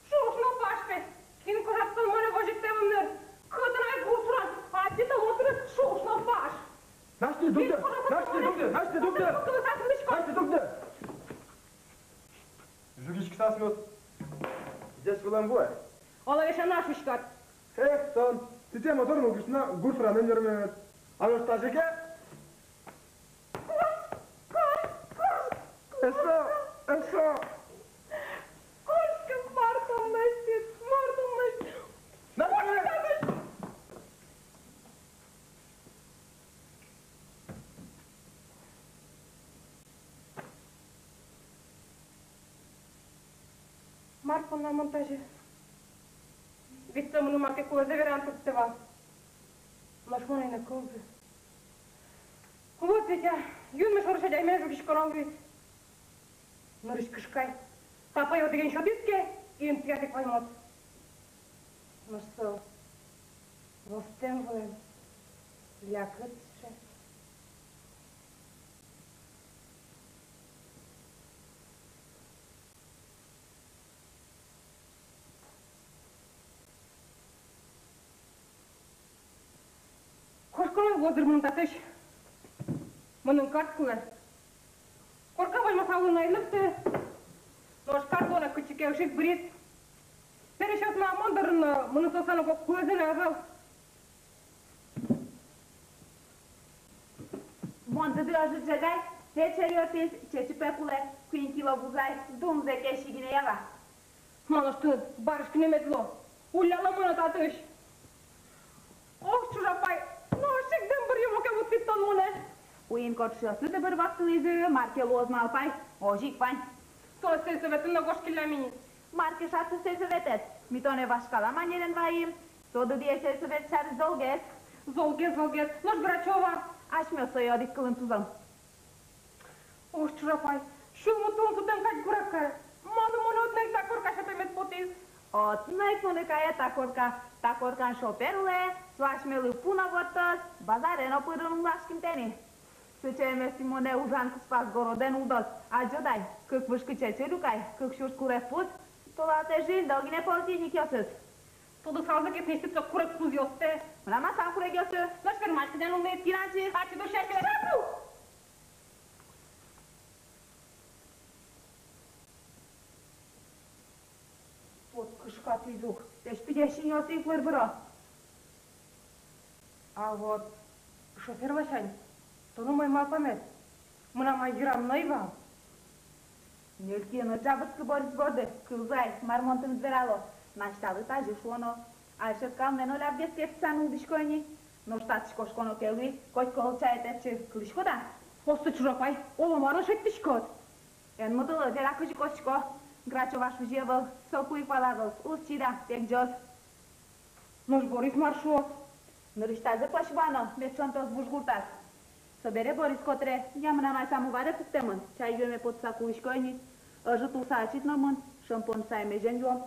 Шуш но паш пе, кин кожатскон монэ возьыктэмын дыр. Кытын ай гур суран, адӟи тон, отын шуш но паш. Настя, дугды, Настя, дугды, Настя, дугды. Настя, дугды. Жугиськыса асмеос ӟеч вылэм вуэ. Оло, эшшо но шуиськод. Эх, тон, тӥ тӥ мотор мылкыдысьтыд гур сурамен йырмемед. А нош тазьы ке? Кур, кур, кур. Эшшо, эшшо. Кошкы, мар тон лэсьтӥд, мар тон лэсьтӥд. Кошкы, кошкы. Мар понна мон тазьы? Ведь со мыным маке кулэзэ вераны турттэ вал. Нош мон ӧй на кылзы. Вот ведь, а, юнме шорысь адямиен жугиськоно луиз. Нырысь кышкай, тапай одӥген сётӥз ке, интыятэк ваньмод. Нош со востэм вылэм лякыт сыӵе. Кошконо луоз дыр мыным татысь. Мыным карт кулэ. Корка возьмаса улыны ӧй лыкты. Нош карт улонэ кытчы ке ышиз, быриз. Пересьёс ма мон дорын но, мыным соослэн ог кулэзы но ӧвӧл. Ӧжыт ӝегай, фельдшер юрттӥз, чечыпе кулэ, куинь кило бузай, дунзэ кесьы гинэ ява. Мон нош тыныд барыш гинэ мед луо. Улляло монэ татысь. Ох, чужапай, нош ик дымбыр юмоке вуттӥд тон монэ. Уин кочышъёсты дыбыр вахтылӥзы, мар ке луоз, малпай, озьы ик вань. Со сельсоветын но кошкиллям ини. Мар ке шат со сельсоветэз, ми тонэ вашкала манерен ваим. Со дыдъе сельсовет сярысь золгес. Золгес, золгес, нош Грачёва? Асьмеос сое одӥг кылын тузом. Ох, чужапай, сюлмы тон сутэм кадь гурак каре. Малы монэ одно ик та корка сётэмед потӥз? Одно ик монэ кае та корка. Та коркан шофёр улэ, со асьмелы пу но вортоз, базаре но пырыны ум лашким тӥни. Сыӵе эмъёсты монэ ужан куспаз городэн улдоз. Адӟод ай, кык вышкы чечы люкай, кык сюрс курегпуз, толалтэ жильдо гинэ полтинникъёсыз. Тодысалзы ке тӥни сыӵе курегпузъёстэ. Мынам аслам курегъёсы. Нош фермаысьтыд улӥд. Кин ачиз? Ачид ушъяське. Шапу! Тод кышкатӥз ук, печь пыдесьынъёсы ик выр выро. А вот шофёр ласянь тон умой малпамед. Мынам ай йырам но ӧй вал. Ньыль киын ӧд ӝабырскы Борис борды, кылзы ай, мар мон тыныд верало. Насьталы тазьы шуоно: Айшет Калме но лябгес керттыса нуллӥсько ини. Нош татысь кошконо ке луиз, котьку ӧльчае тэтчы, кылӥськод-а? Осто, чужапай, оло мар но шедьтӥськод. Эн мыдылы, вера, кызьы кошко. Грачёва шузи ӧвӧл, соку ик валалоз, уз чида, пегӟоз. Нош Борис мар шуоз? Нырысьтазы пӧсь вано, мед шонтоз вуж гуртаз. Собере Борис котыре, я мынам ай самоваре пуктэмын, чай юэме потыса кулӥсько ини. Ӧжыт улса ачид но мын, шӧмпон сайме жен юом.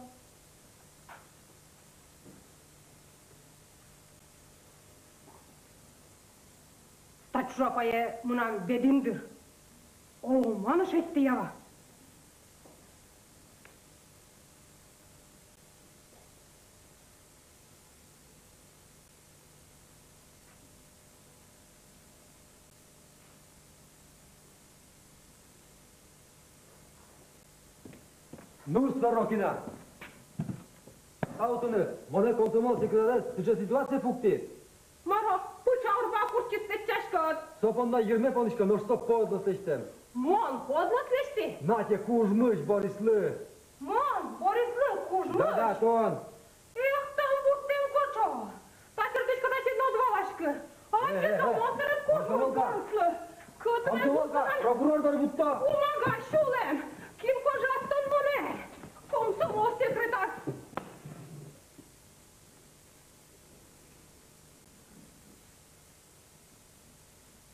Та чужапае мынам бедӥм дыр. Оло мар но шедьтэ ява. Ну, Сорокина! Тау тыныд, монэ комсомол секретарез сыӵе ситуацие пуктӥд. Мар-о, пыӵа урба куртчиз тэтчаськод? Со понна йырме понысько, нош со подлость лэсьтэм. Мон подлость лэсьтӥ? Нате кужмысь Борислы. Мон Борислы кужмысь? Да, да, тон. Эх, тон буртэм кочо! Та сэрттӥсько, та сэрт но уд валаськы. Э, э, э, комсомолка, комсомолка, прокурор доры вутто. Умага, сюлэм! Кин кожаз тон монэ? Комсомол секретарь!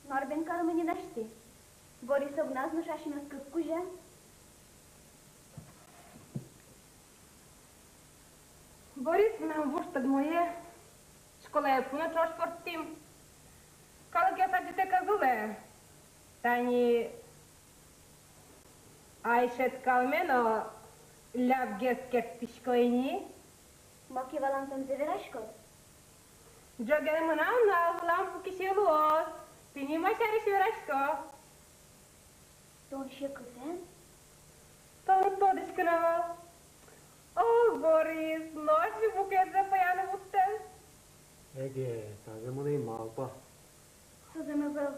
Мар бен каромы ни асьтэ? Борис огназ, нош асьмеос кык кузя. Борис мынам вуж тодмое, школае пуны ӵош пыртӥм. Калыкъёс адӟытэк ӧз улэ. Тани Айшет Калме но лябгес керттӥсько ини. Маке валан тон зэм вераськод? Ӝоген мынам но вылам пукисе луоз. Тӥни ма сярысь верасько. Тон секытэн? Тон уд тодӥськы на вал. О, Борис, нош ик букетсэ пӧяны вуттэм. Эге, тазэ мон ӧй малпа. Со зэм ӧвӧл.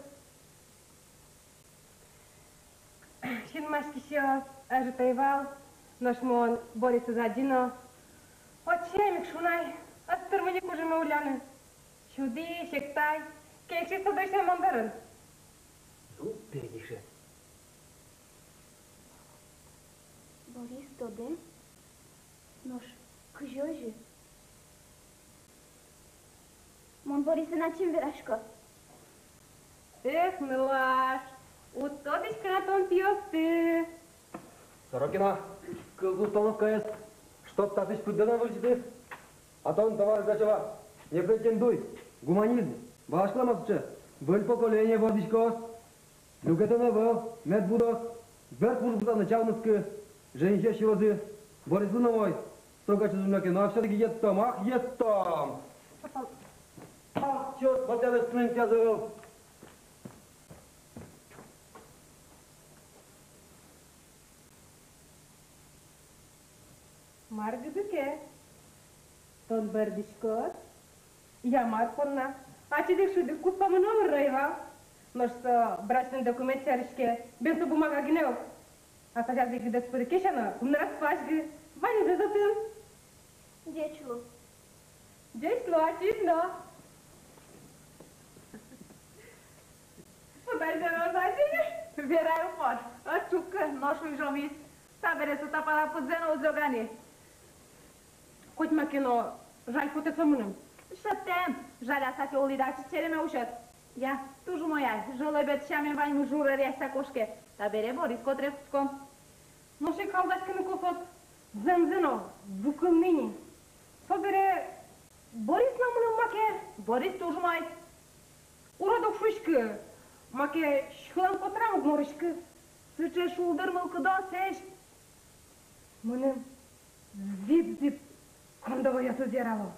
Синмаськисьёс ӧжыт ӧй вал, нош мон Борисэз адӟи но. Отчы ик шуны ай, ӧз тырмы ни кужыме улляны. Сюдӥ, секыт ай, кельшиз со дырысен мон дорын. Ну, пегӟиське. Борис тодэ? Нош кызьы озьы? Мон Борисен ачим верасько. Эх, нылаш, уд тодӥськы на тон пиосты. Сорокина, кылзы установкаез, чтоб татысь пыддэ но ӧвӧл лэсьты. А тон, товарищ Грачёва, не претендуй, гуманизм, валаськылэ ма сыӵе, выль поколение вордӥськоз. Люкетэн ӧвӧл, мед будоз. Бер пужбуртаны чалмытскы, женихъёс сюрозы. Борислы но умой, со кадь ӵужмо ке но, а всё-таки йӧттом, ах, йӧттом! Ах, чёрт, батян инструментъёс ӧвӧл. Мар гыдыке? Тон бӧрдӥськод? Я мар понна? Ачид ик шыд ик куспамы номыр ӧй вал. Нош со брачный документ сярысь ке, бен со бумага гинэ ук. А сачас ик гидэ пырыке сяна, ымныраз пазьгы, ваньзэ отын. Ӟеч лу. Ӟеч лу, ачид но. Пудайзэ но озьы. Верай упор, ӧд шуккы, нош уйжомиз. Табере со та пала пыдзэ но уз лёга ни. Котьма ке но жаль потэ со мыным. Шӧдтэм, жаляса ке улӥд, ачид сереме усёд. Я, туж умой ай, жолэбет сямен ваньмыз жур эръяса кошке. Табере Борис котыре кутском. Нош ик алдаськыны косод, зэмзэ но, ву кылмы ни. Собере Борис но мыным маке. Борис туж умой. Урод уг шуиськы, маке сюлэм котырам уг морыськы. Сыӵе шулдыр мылкыдо сэсь. Мыным зӥб-зӥб кондовоёсыз ярало.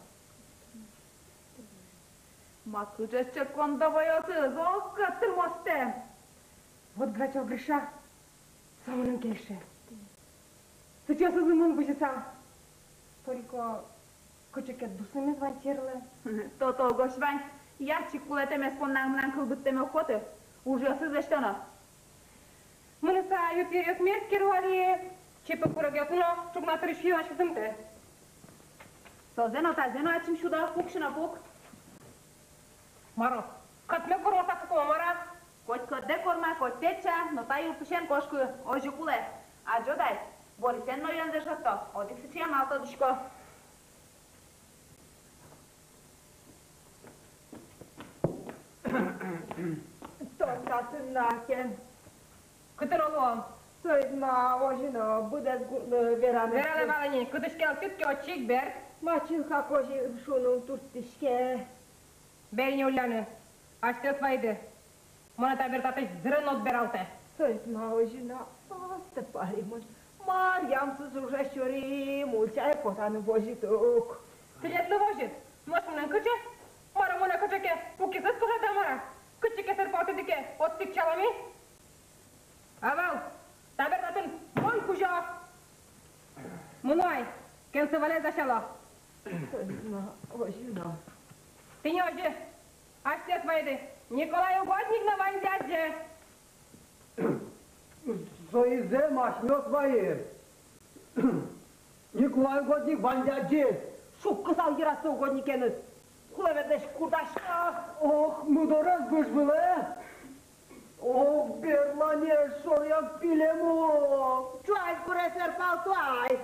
Ма кыӵе сыӵе кондовоёсыз, ох, кӧт тырмоз тэм. Вот Грачев Гриша, со мыным кельше. Сыӵеосызлы мон бызьысал. Только кыӵе ке дусымез вань серлы. То-то, гожъяськы вань. Ятчик кулэтэмез понна мынам кыл быдтэме уг поты. Ужъёсыз лэсьтоно. Мыныса ю период мерт керуали, чипы курегъёсыз но ӵукна тырысь юнмаськытымтэ. Созэ но, тазэ но ачим сюдо, пуксьы но пук. Маро, кӧтме курмаса кумо, мар-а? Коть кӧтдэ корма, коть тэтча, но та юртысен кошкы, озьы кулэ. Адӟод ай, Борисен но юэмзэ шедьто, одӥг сыӵе амал тодӥсько. Тон татын на ке. Кытын оло? Соин ма озьы но, быдэс гуртлы вераны. Вераны вал ини, кытысь ке лыктӥд ке, отчы ик бер. Ма чылкак озьы шуны турттӥське. Бер ини улляны, асьтэос вайиды. Монэ табере татысь зырен но уд бералтэ. Соин ма озьы но, астэ, паримон. Маръямсыз ужез сюри, мульчае потаны возьыт ук. Тӥледлы возьыт, нош мыным кыӵе? Мар-о, монэ кыӵе ке пукисьёс пыжато, мар-а? Кытчы ке сэрпалтӥды ке, отчы ик чалом-а? Ӧвӧл, табере татын мон кузё. Мыно ай, кенсы валес дасяло. Озьы но, озьы но. Тӥни озьы, асьтэос вайиды, Николай Угодник но ваньзэ адӟе. Соизэ ма асьмеос вайим. Николай Угодник ваньзэ адӟиз. Шуккысал йыраз со угодникеныз. Кулэмедлэсь курдасько. Ох, мудорез выж вылэ. Ох, берланез, шоръёс пилем ук. Ӵуась гуре сэрпалто ай.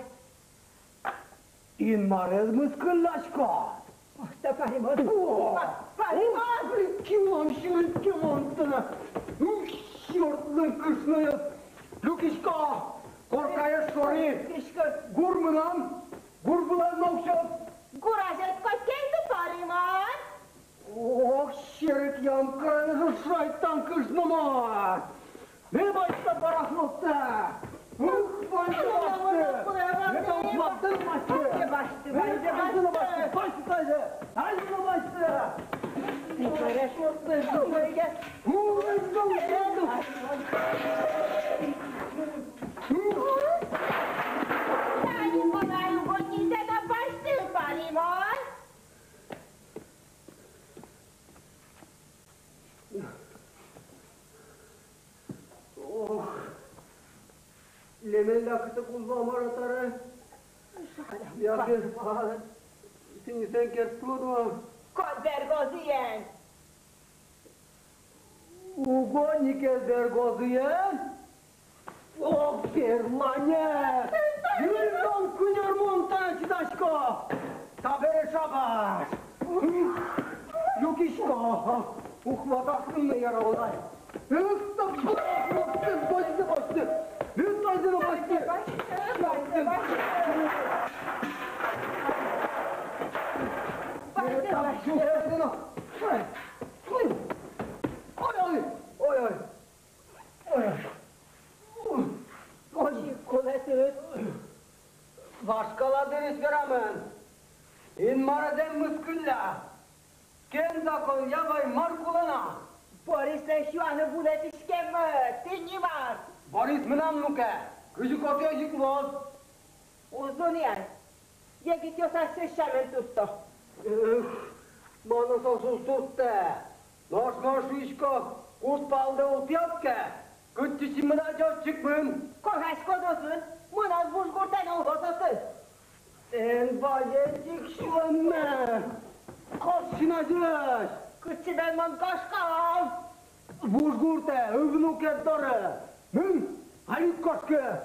Инмарез мыскылляськод. Ох, та паримон. О! Па-, паримон! Ох, ликимон, ликимон тынад. Ух, чёртлэн кышноез. Люкисько, коркаез шори. Люкисько. Гур мынам, гур вылэ но уксё. Гур азяд котькин тӥ, паримон. Ох, серекъям карыны, шайтан кышномурт! Мед басьтэ парахмостэ! Ух, ваньзэ басьтэ! Мед басьтэ, басьтэ! Мед басьтэ, басьтэ, басьтэ! Басьтэ, басьтэ! Басьтэ, басьтэ! Ух, ваньзэ басьтэ! Тани мынам угодниксэ но басьтэ, паримон! Ох, лемелля кытык улӥ, мар-а, табере? Жаль, яке паримон. Сӥньысэн керттылод-а? Кот бергозыен. Угодникез бергозыен? Ох, берланэ! Выль дом кынёр, мон тае чидасько! Табере шабаш! Люкисько! Ух, ватсаськыны яра вал ай! Эх, табере басьтэ, басьтэ, басьтэ! Эх, табере басьтэ! Басьтэ, басьтэ, басьтэ! Эх, табере басьтэ! Ой, ой, ой, ой! Ой, ой, кулэ тӥ. Вашкала дырысь верамын. Инмарез эн мыскылля. Кин законъя вай мар кулэ на? Борислэсь юаны вунэтӥськеммы, тӥни мар. Борис мынам мукет. Кызьы котэ, озьы ик луоз. Уз луы ни ай. Егитъёс асьсэос сямен туртто. Эх, мон но соосыз турттэ. Нош мон шуисько, куст палдэ ултӥяд ке, кытчы синмынад озьы ик мын. Кожаськод отын, мынам вуж гуртэ но улоз отын. Эн вазь ик сюлэмме. Кошкы на ӟеч. Кытчы бен мон кошком? Вуж гуртэ, внукед доры. Мын, али кошкы.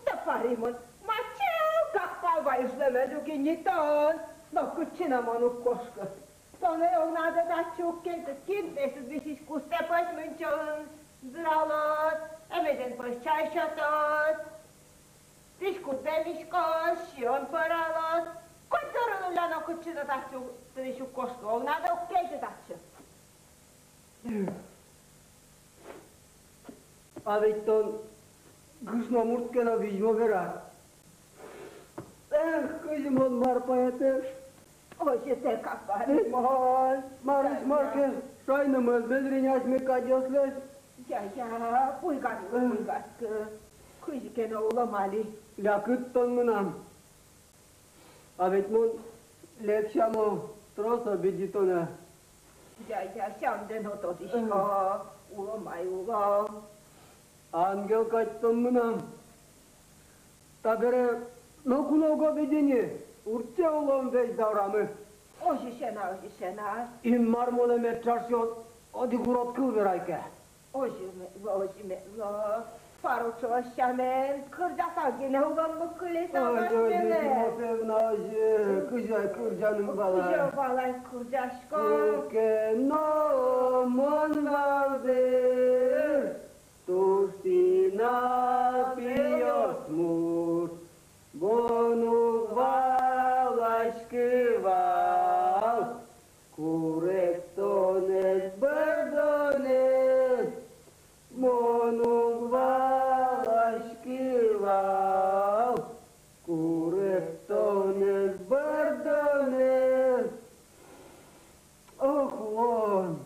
Стопари мон, мачел как пал вайышлэмед уг ини тон, но кытчы но мон уг кошкы. Тонэ огнады татчы уг кельты, кинтэшыд висись кустэ пӧсь мынчон зыралод, эмезен пӧсь чай сётод. Дӥськут бен миськон, сиён пӧралод. Коть дорын улля но, кытчы но татчы тынысь уг кошкы, огнады уг кельты татчы. А ведь тон кышномурт ке но, визьмо верад. Эх, кызьы мон мар поэтэм. Озьы тэк, апари мон. Марысь мар ке, шайнымы мезрень асьме кадьёслэсь. Я, я, буйгатскы, буйгатскы. Кызьы ке но улом али. Лякыт тон мынам. А ведь мон лек сямо трос обиди тонэ. Я, я, сямдэ но тодӥсько, улом ай улом. Ангел кадь тон мынам. Табере ноку но уг обиди ни, уртче улом весь даурамы. Озьы сяна, озьы сяна. Инмар монэ мед ӵашъя, одӥг урод кыл верай ке. Озьы мед луоз, озьы мед луоз. Пару ӵош сямен кырӟаса гинэ улонмы кылиз. Ой, ой, асьмелы. Тимофеевна, озьы, кызьы ай кырӟаны вал ай? Кызьы вал ай кырӟасько? Куке но мон вал дыр туж пинал пиосмурт, мон уг валаськы вал куректонэз, бӧрдонэз, мон уг валаськы вал куректонэз, бӧрдонэз. Ох, улон!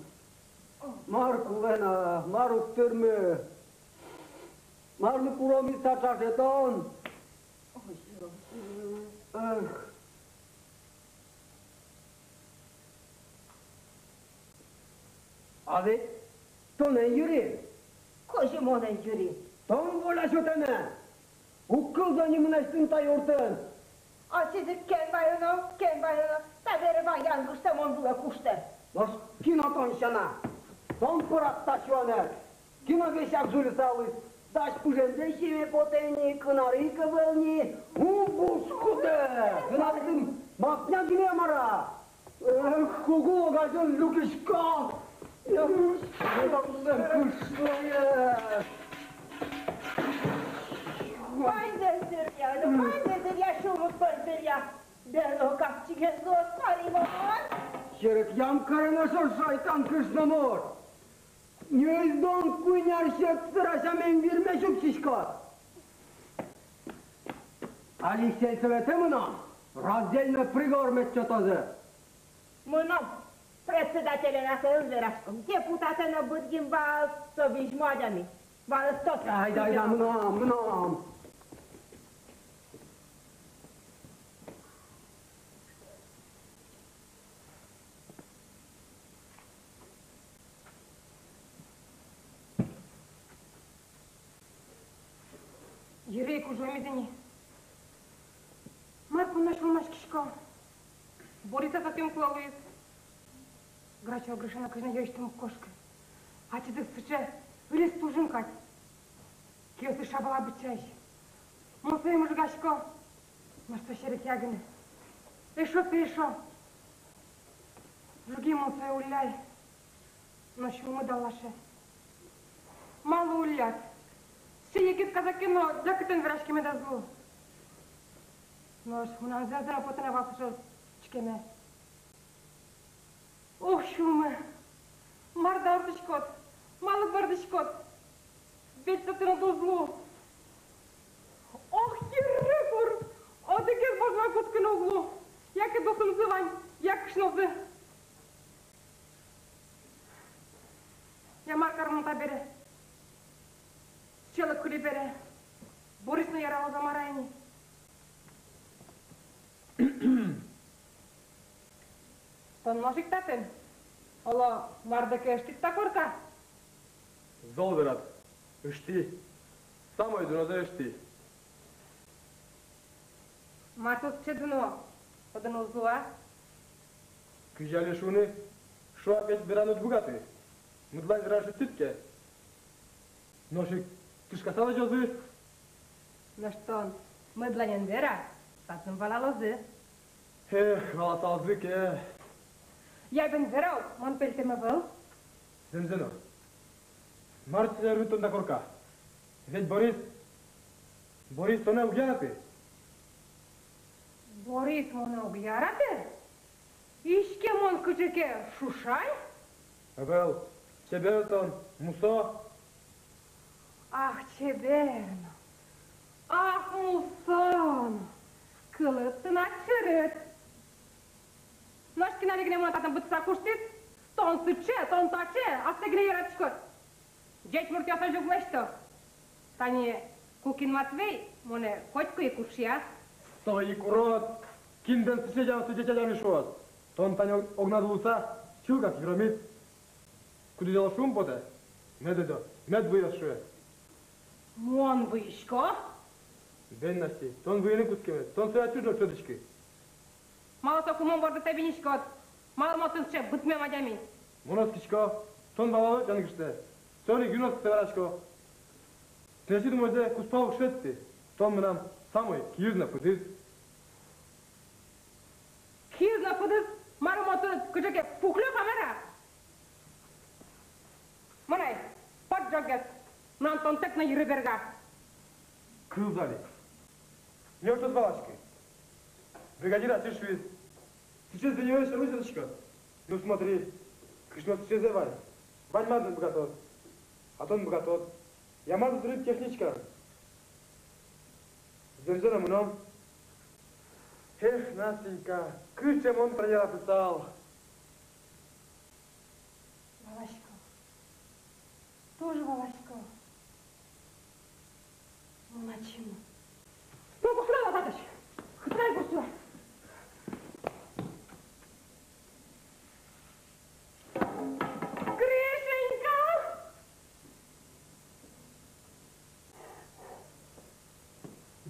Мар кулэ на, мар уг тырмы? Марлы куромы та ӵашетон? Эх. А ведь тонэн йыри. Кызьы монэн йыри? Тон воля сётэмын. Уг кылзо ни мынэсьтым та юртын. Ачиз ик кен вайоно, кен вайоно, табере вай янгыш со мон вылэ куштэ. Нош кин о тон сяна? Тон пырат та сюанэ. Кин о весяк жульыса улӥз? Дась пыжемзэ сиеме потэ ни, кынары ик ӧвӧл ни. У, бушкутэ! Гынатӥм, макня гинэ мар-а? Эх, кугу огазьын люкисько. Эх, кышлое. Ваньзэ дыръя, ваньзэ дыръя, сюлмы пӧрт дыръя. Берло капчигес луоз, апари мон. Серекъям каре на со, шайтан кышномурт. Ньыльдон куинь ар сьӧд сӧра сямен вирме сюпсиськод. Али сельсоветэ мыном, раздельной приговор мед сётозы. Мыном, председателен асьмеос вераськом, депутатэн но быдгим вал, со визьмо адями. Валэктоз. Айда, айда, мыном, мыном. Йыры ик ужамез ини. Мар понна сюлмаськисько? Борис-а со тӥни кулэ луиз? Грачев Гриша но кызьы но ёзьытыны уг кошкы. Ачиз ик сыӵе ыльысь тужын кадь. Киослы шабала быдӟаесь. Мон сое мыжгасько. Нош со серекъя гинэ. Эшшо пе, эшшо. Жуги мон сое, улляй. Но сюлмы даллаше. Малы улляд? Сыӵе егит казак ке но, лякытэн вераськемед ӧз лу. Нош мынам зэмзэ но потэ на вал сыӵе учкеме. Ох, сюлмы! Мар дауртӥськод? Малы бӧрдӥськод? Ведь со тыныд уз лу. Ох, йыры-кур! Одӥгез вожвылъя кутскыны уг лу. Яке досынызы вань, яке кышнозы. Я мар кароно табере? Сыӵе лык кылиз бере, Борис но яралоз-а, мар-а ини? Тон нош ик татын? Оло, мар ке ыштӥд та корка? Зол верад, ышти. Самой дунозэ ышти. Ма со сыӵе дуно, одын уз луы-а? Кызьы али шуыны, шуак ведь вераны уд быгаты. Мыдлань вераны шуиськод ке. Нош ик тышкаса лэзёзы. Нош тон мыдлань эн вера, татын валалозы. Эх, валасалзы ке. Я бен, вера ук, мон пельтэм ӧвӧл. Зэмзэ но. Мар сярысь тон та корка? Ведь Борис, Борис тонэ уг яраты. Борис монэ уг яраты? Иське, мон кыӵе ке шушай? Ӧвӧл, чебер тон, мусо. Ах, чебер но, ах, мусо но. Кылыд тынад чырыт. Нош кин али гинэ монэ татын быдтыса куштӥз? Тон сыӵе, тон таӵе, астэ гинэ яратӥськод. Ӟеч муртъёс озьы уг лэсьто. Тани Кукин Матвей монэ котьку ик ушъя. Со ик урод. Кин бен сыӵе адями, сыӵе ӟеч адями шуоз? Тон тани ог-, огнад улыса чылкак йыромид. Кудӥз оло шумпотэ, мед ӧдё, мед выё шуэ. Мон выисько? Бен, Насти, тон выйыны кутскемед, тон сое чуж но уд шӧдӥськы. Малы соку мон борды тӧбиниськод? Малы мон тынад сыӵе быдмем адями? Мон оскисько, тон валалод янгыштэ, со али юн оскыса верасько. Тӥлесьтыд умойзэ куспал уг шедьты, тон мынам самой киыз но пыдыз. Киыз но пыдыз? Мар, мон тыныд кыӵе ке пуклё-а, мар-а? Мон ай, поджогез, мынам тонтэк но йыры берга. Кылзы али. Неужто уд валаськы? Бригадир ачиз шуиз: сыӵе звеньёе сярысь шӧдӥськод. Ну смотри, кышно сыӵезэ вань. Ваньмаз но быгатод. А тон быгатод. Я мар со взрывтехничка. Зэмзэ но мыном. Эх, Настенька, кыӵе мон тонэ яратысал. Валасько. Туж валасько. Мон ачим. Тон куштылэ вал татысь. Кытын ай куштылэ? Гришенька!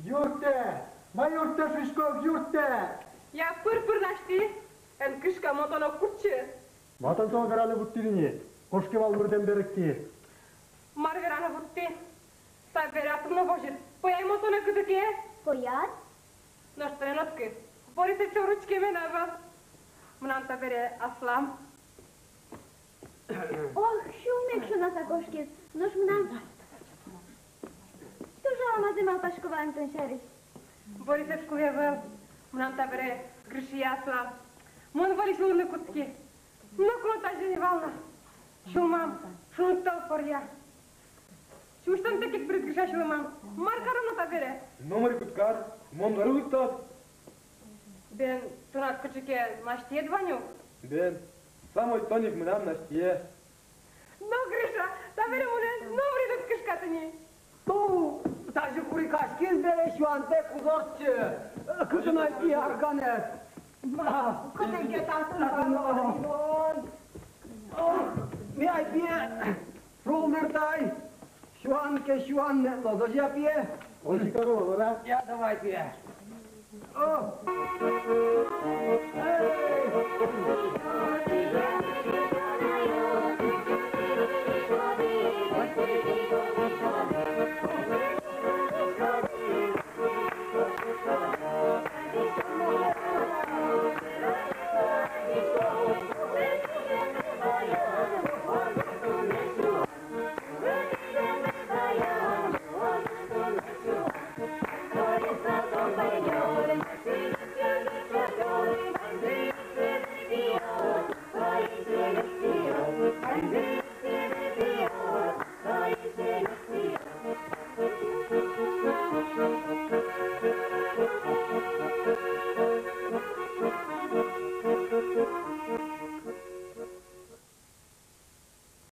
Юрттэ! Ма юрттэ, шуисько, юрттэ! Я пыр-пыр, Насти, эн кышка, мон тонэ уг кутчы. Ма тон со вераны вуттӥд ини, кошке вал мырдэм берыктӥ. Мар вераны вуттӥ? Табере атын но возьыт. Пӧяй мон тонэ кытӥ ке. Пӧяд? Нош тонэн оскы. Борисэд шоры учкеме но ӧвӧл. Мынам табере аслам. Ох, сюлмы ик шонаса кошкиз. Нош мынам туж аламазэ малпасько вал ини тон сярысь. Борисэд кулэ ӧвӧл, мынам табере Гришъя аслам. Мон выльысь улыны кутски. Ноку но тазьы ӧй вал на. Сюлмам шуныт тӧл поръя. Сюсьтонтэк ик пыриз Гриша сюлмам. Мар кароно табере? Номыр ик уд кар, мон доры лыктод. Бен, тынад кыӵе ке Настяед вань ук? Бен, самой тон ик мынам Настяе. Но, Гриша, табере монэ номыр ик уд кышкаты ни. Тон тазьы курекаськиз бере, сюантэк уз ортчы. Кытын ай, пие, арганэд? Кытын ке, татын, татын. О, ми ай, пие, шулдыр тай. Сюан ке сюан, мед луоз, озьы-а, пие? Озьы каро, вара. Я, давай, пие. О! Эй!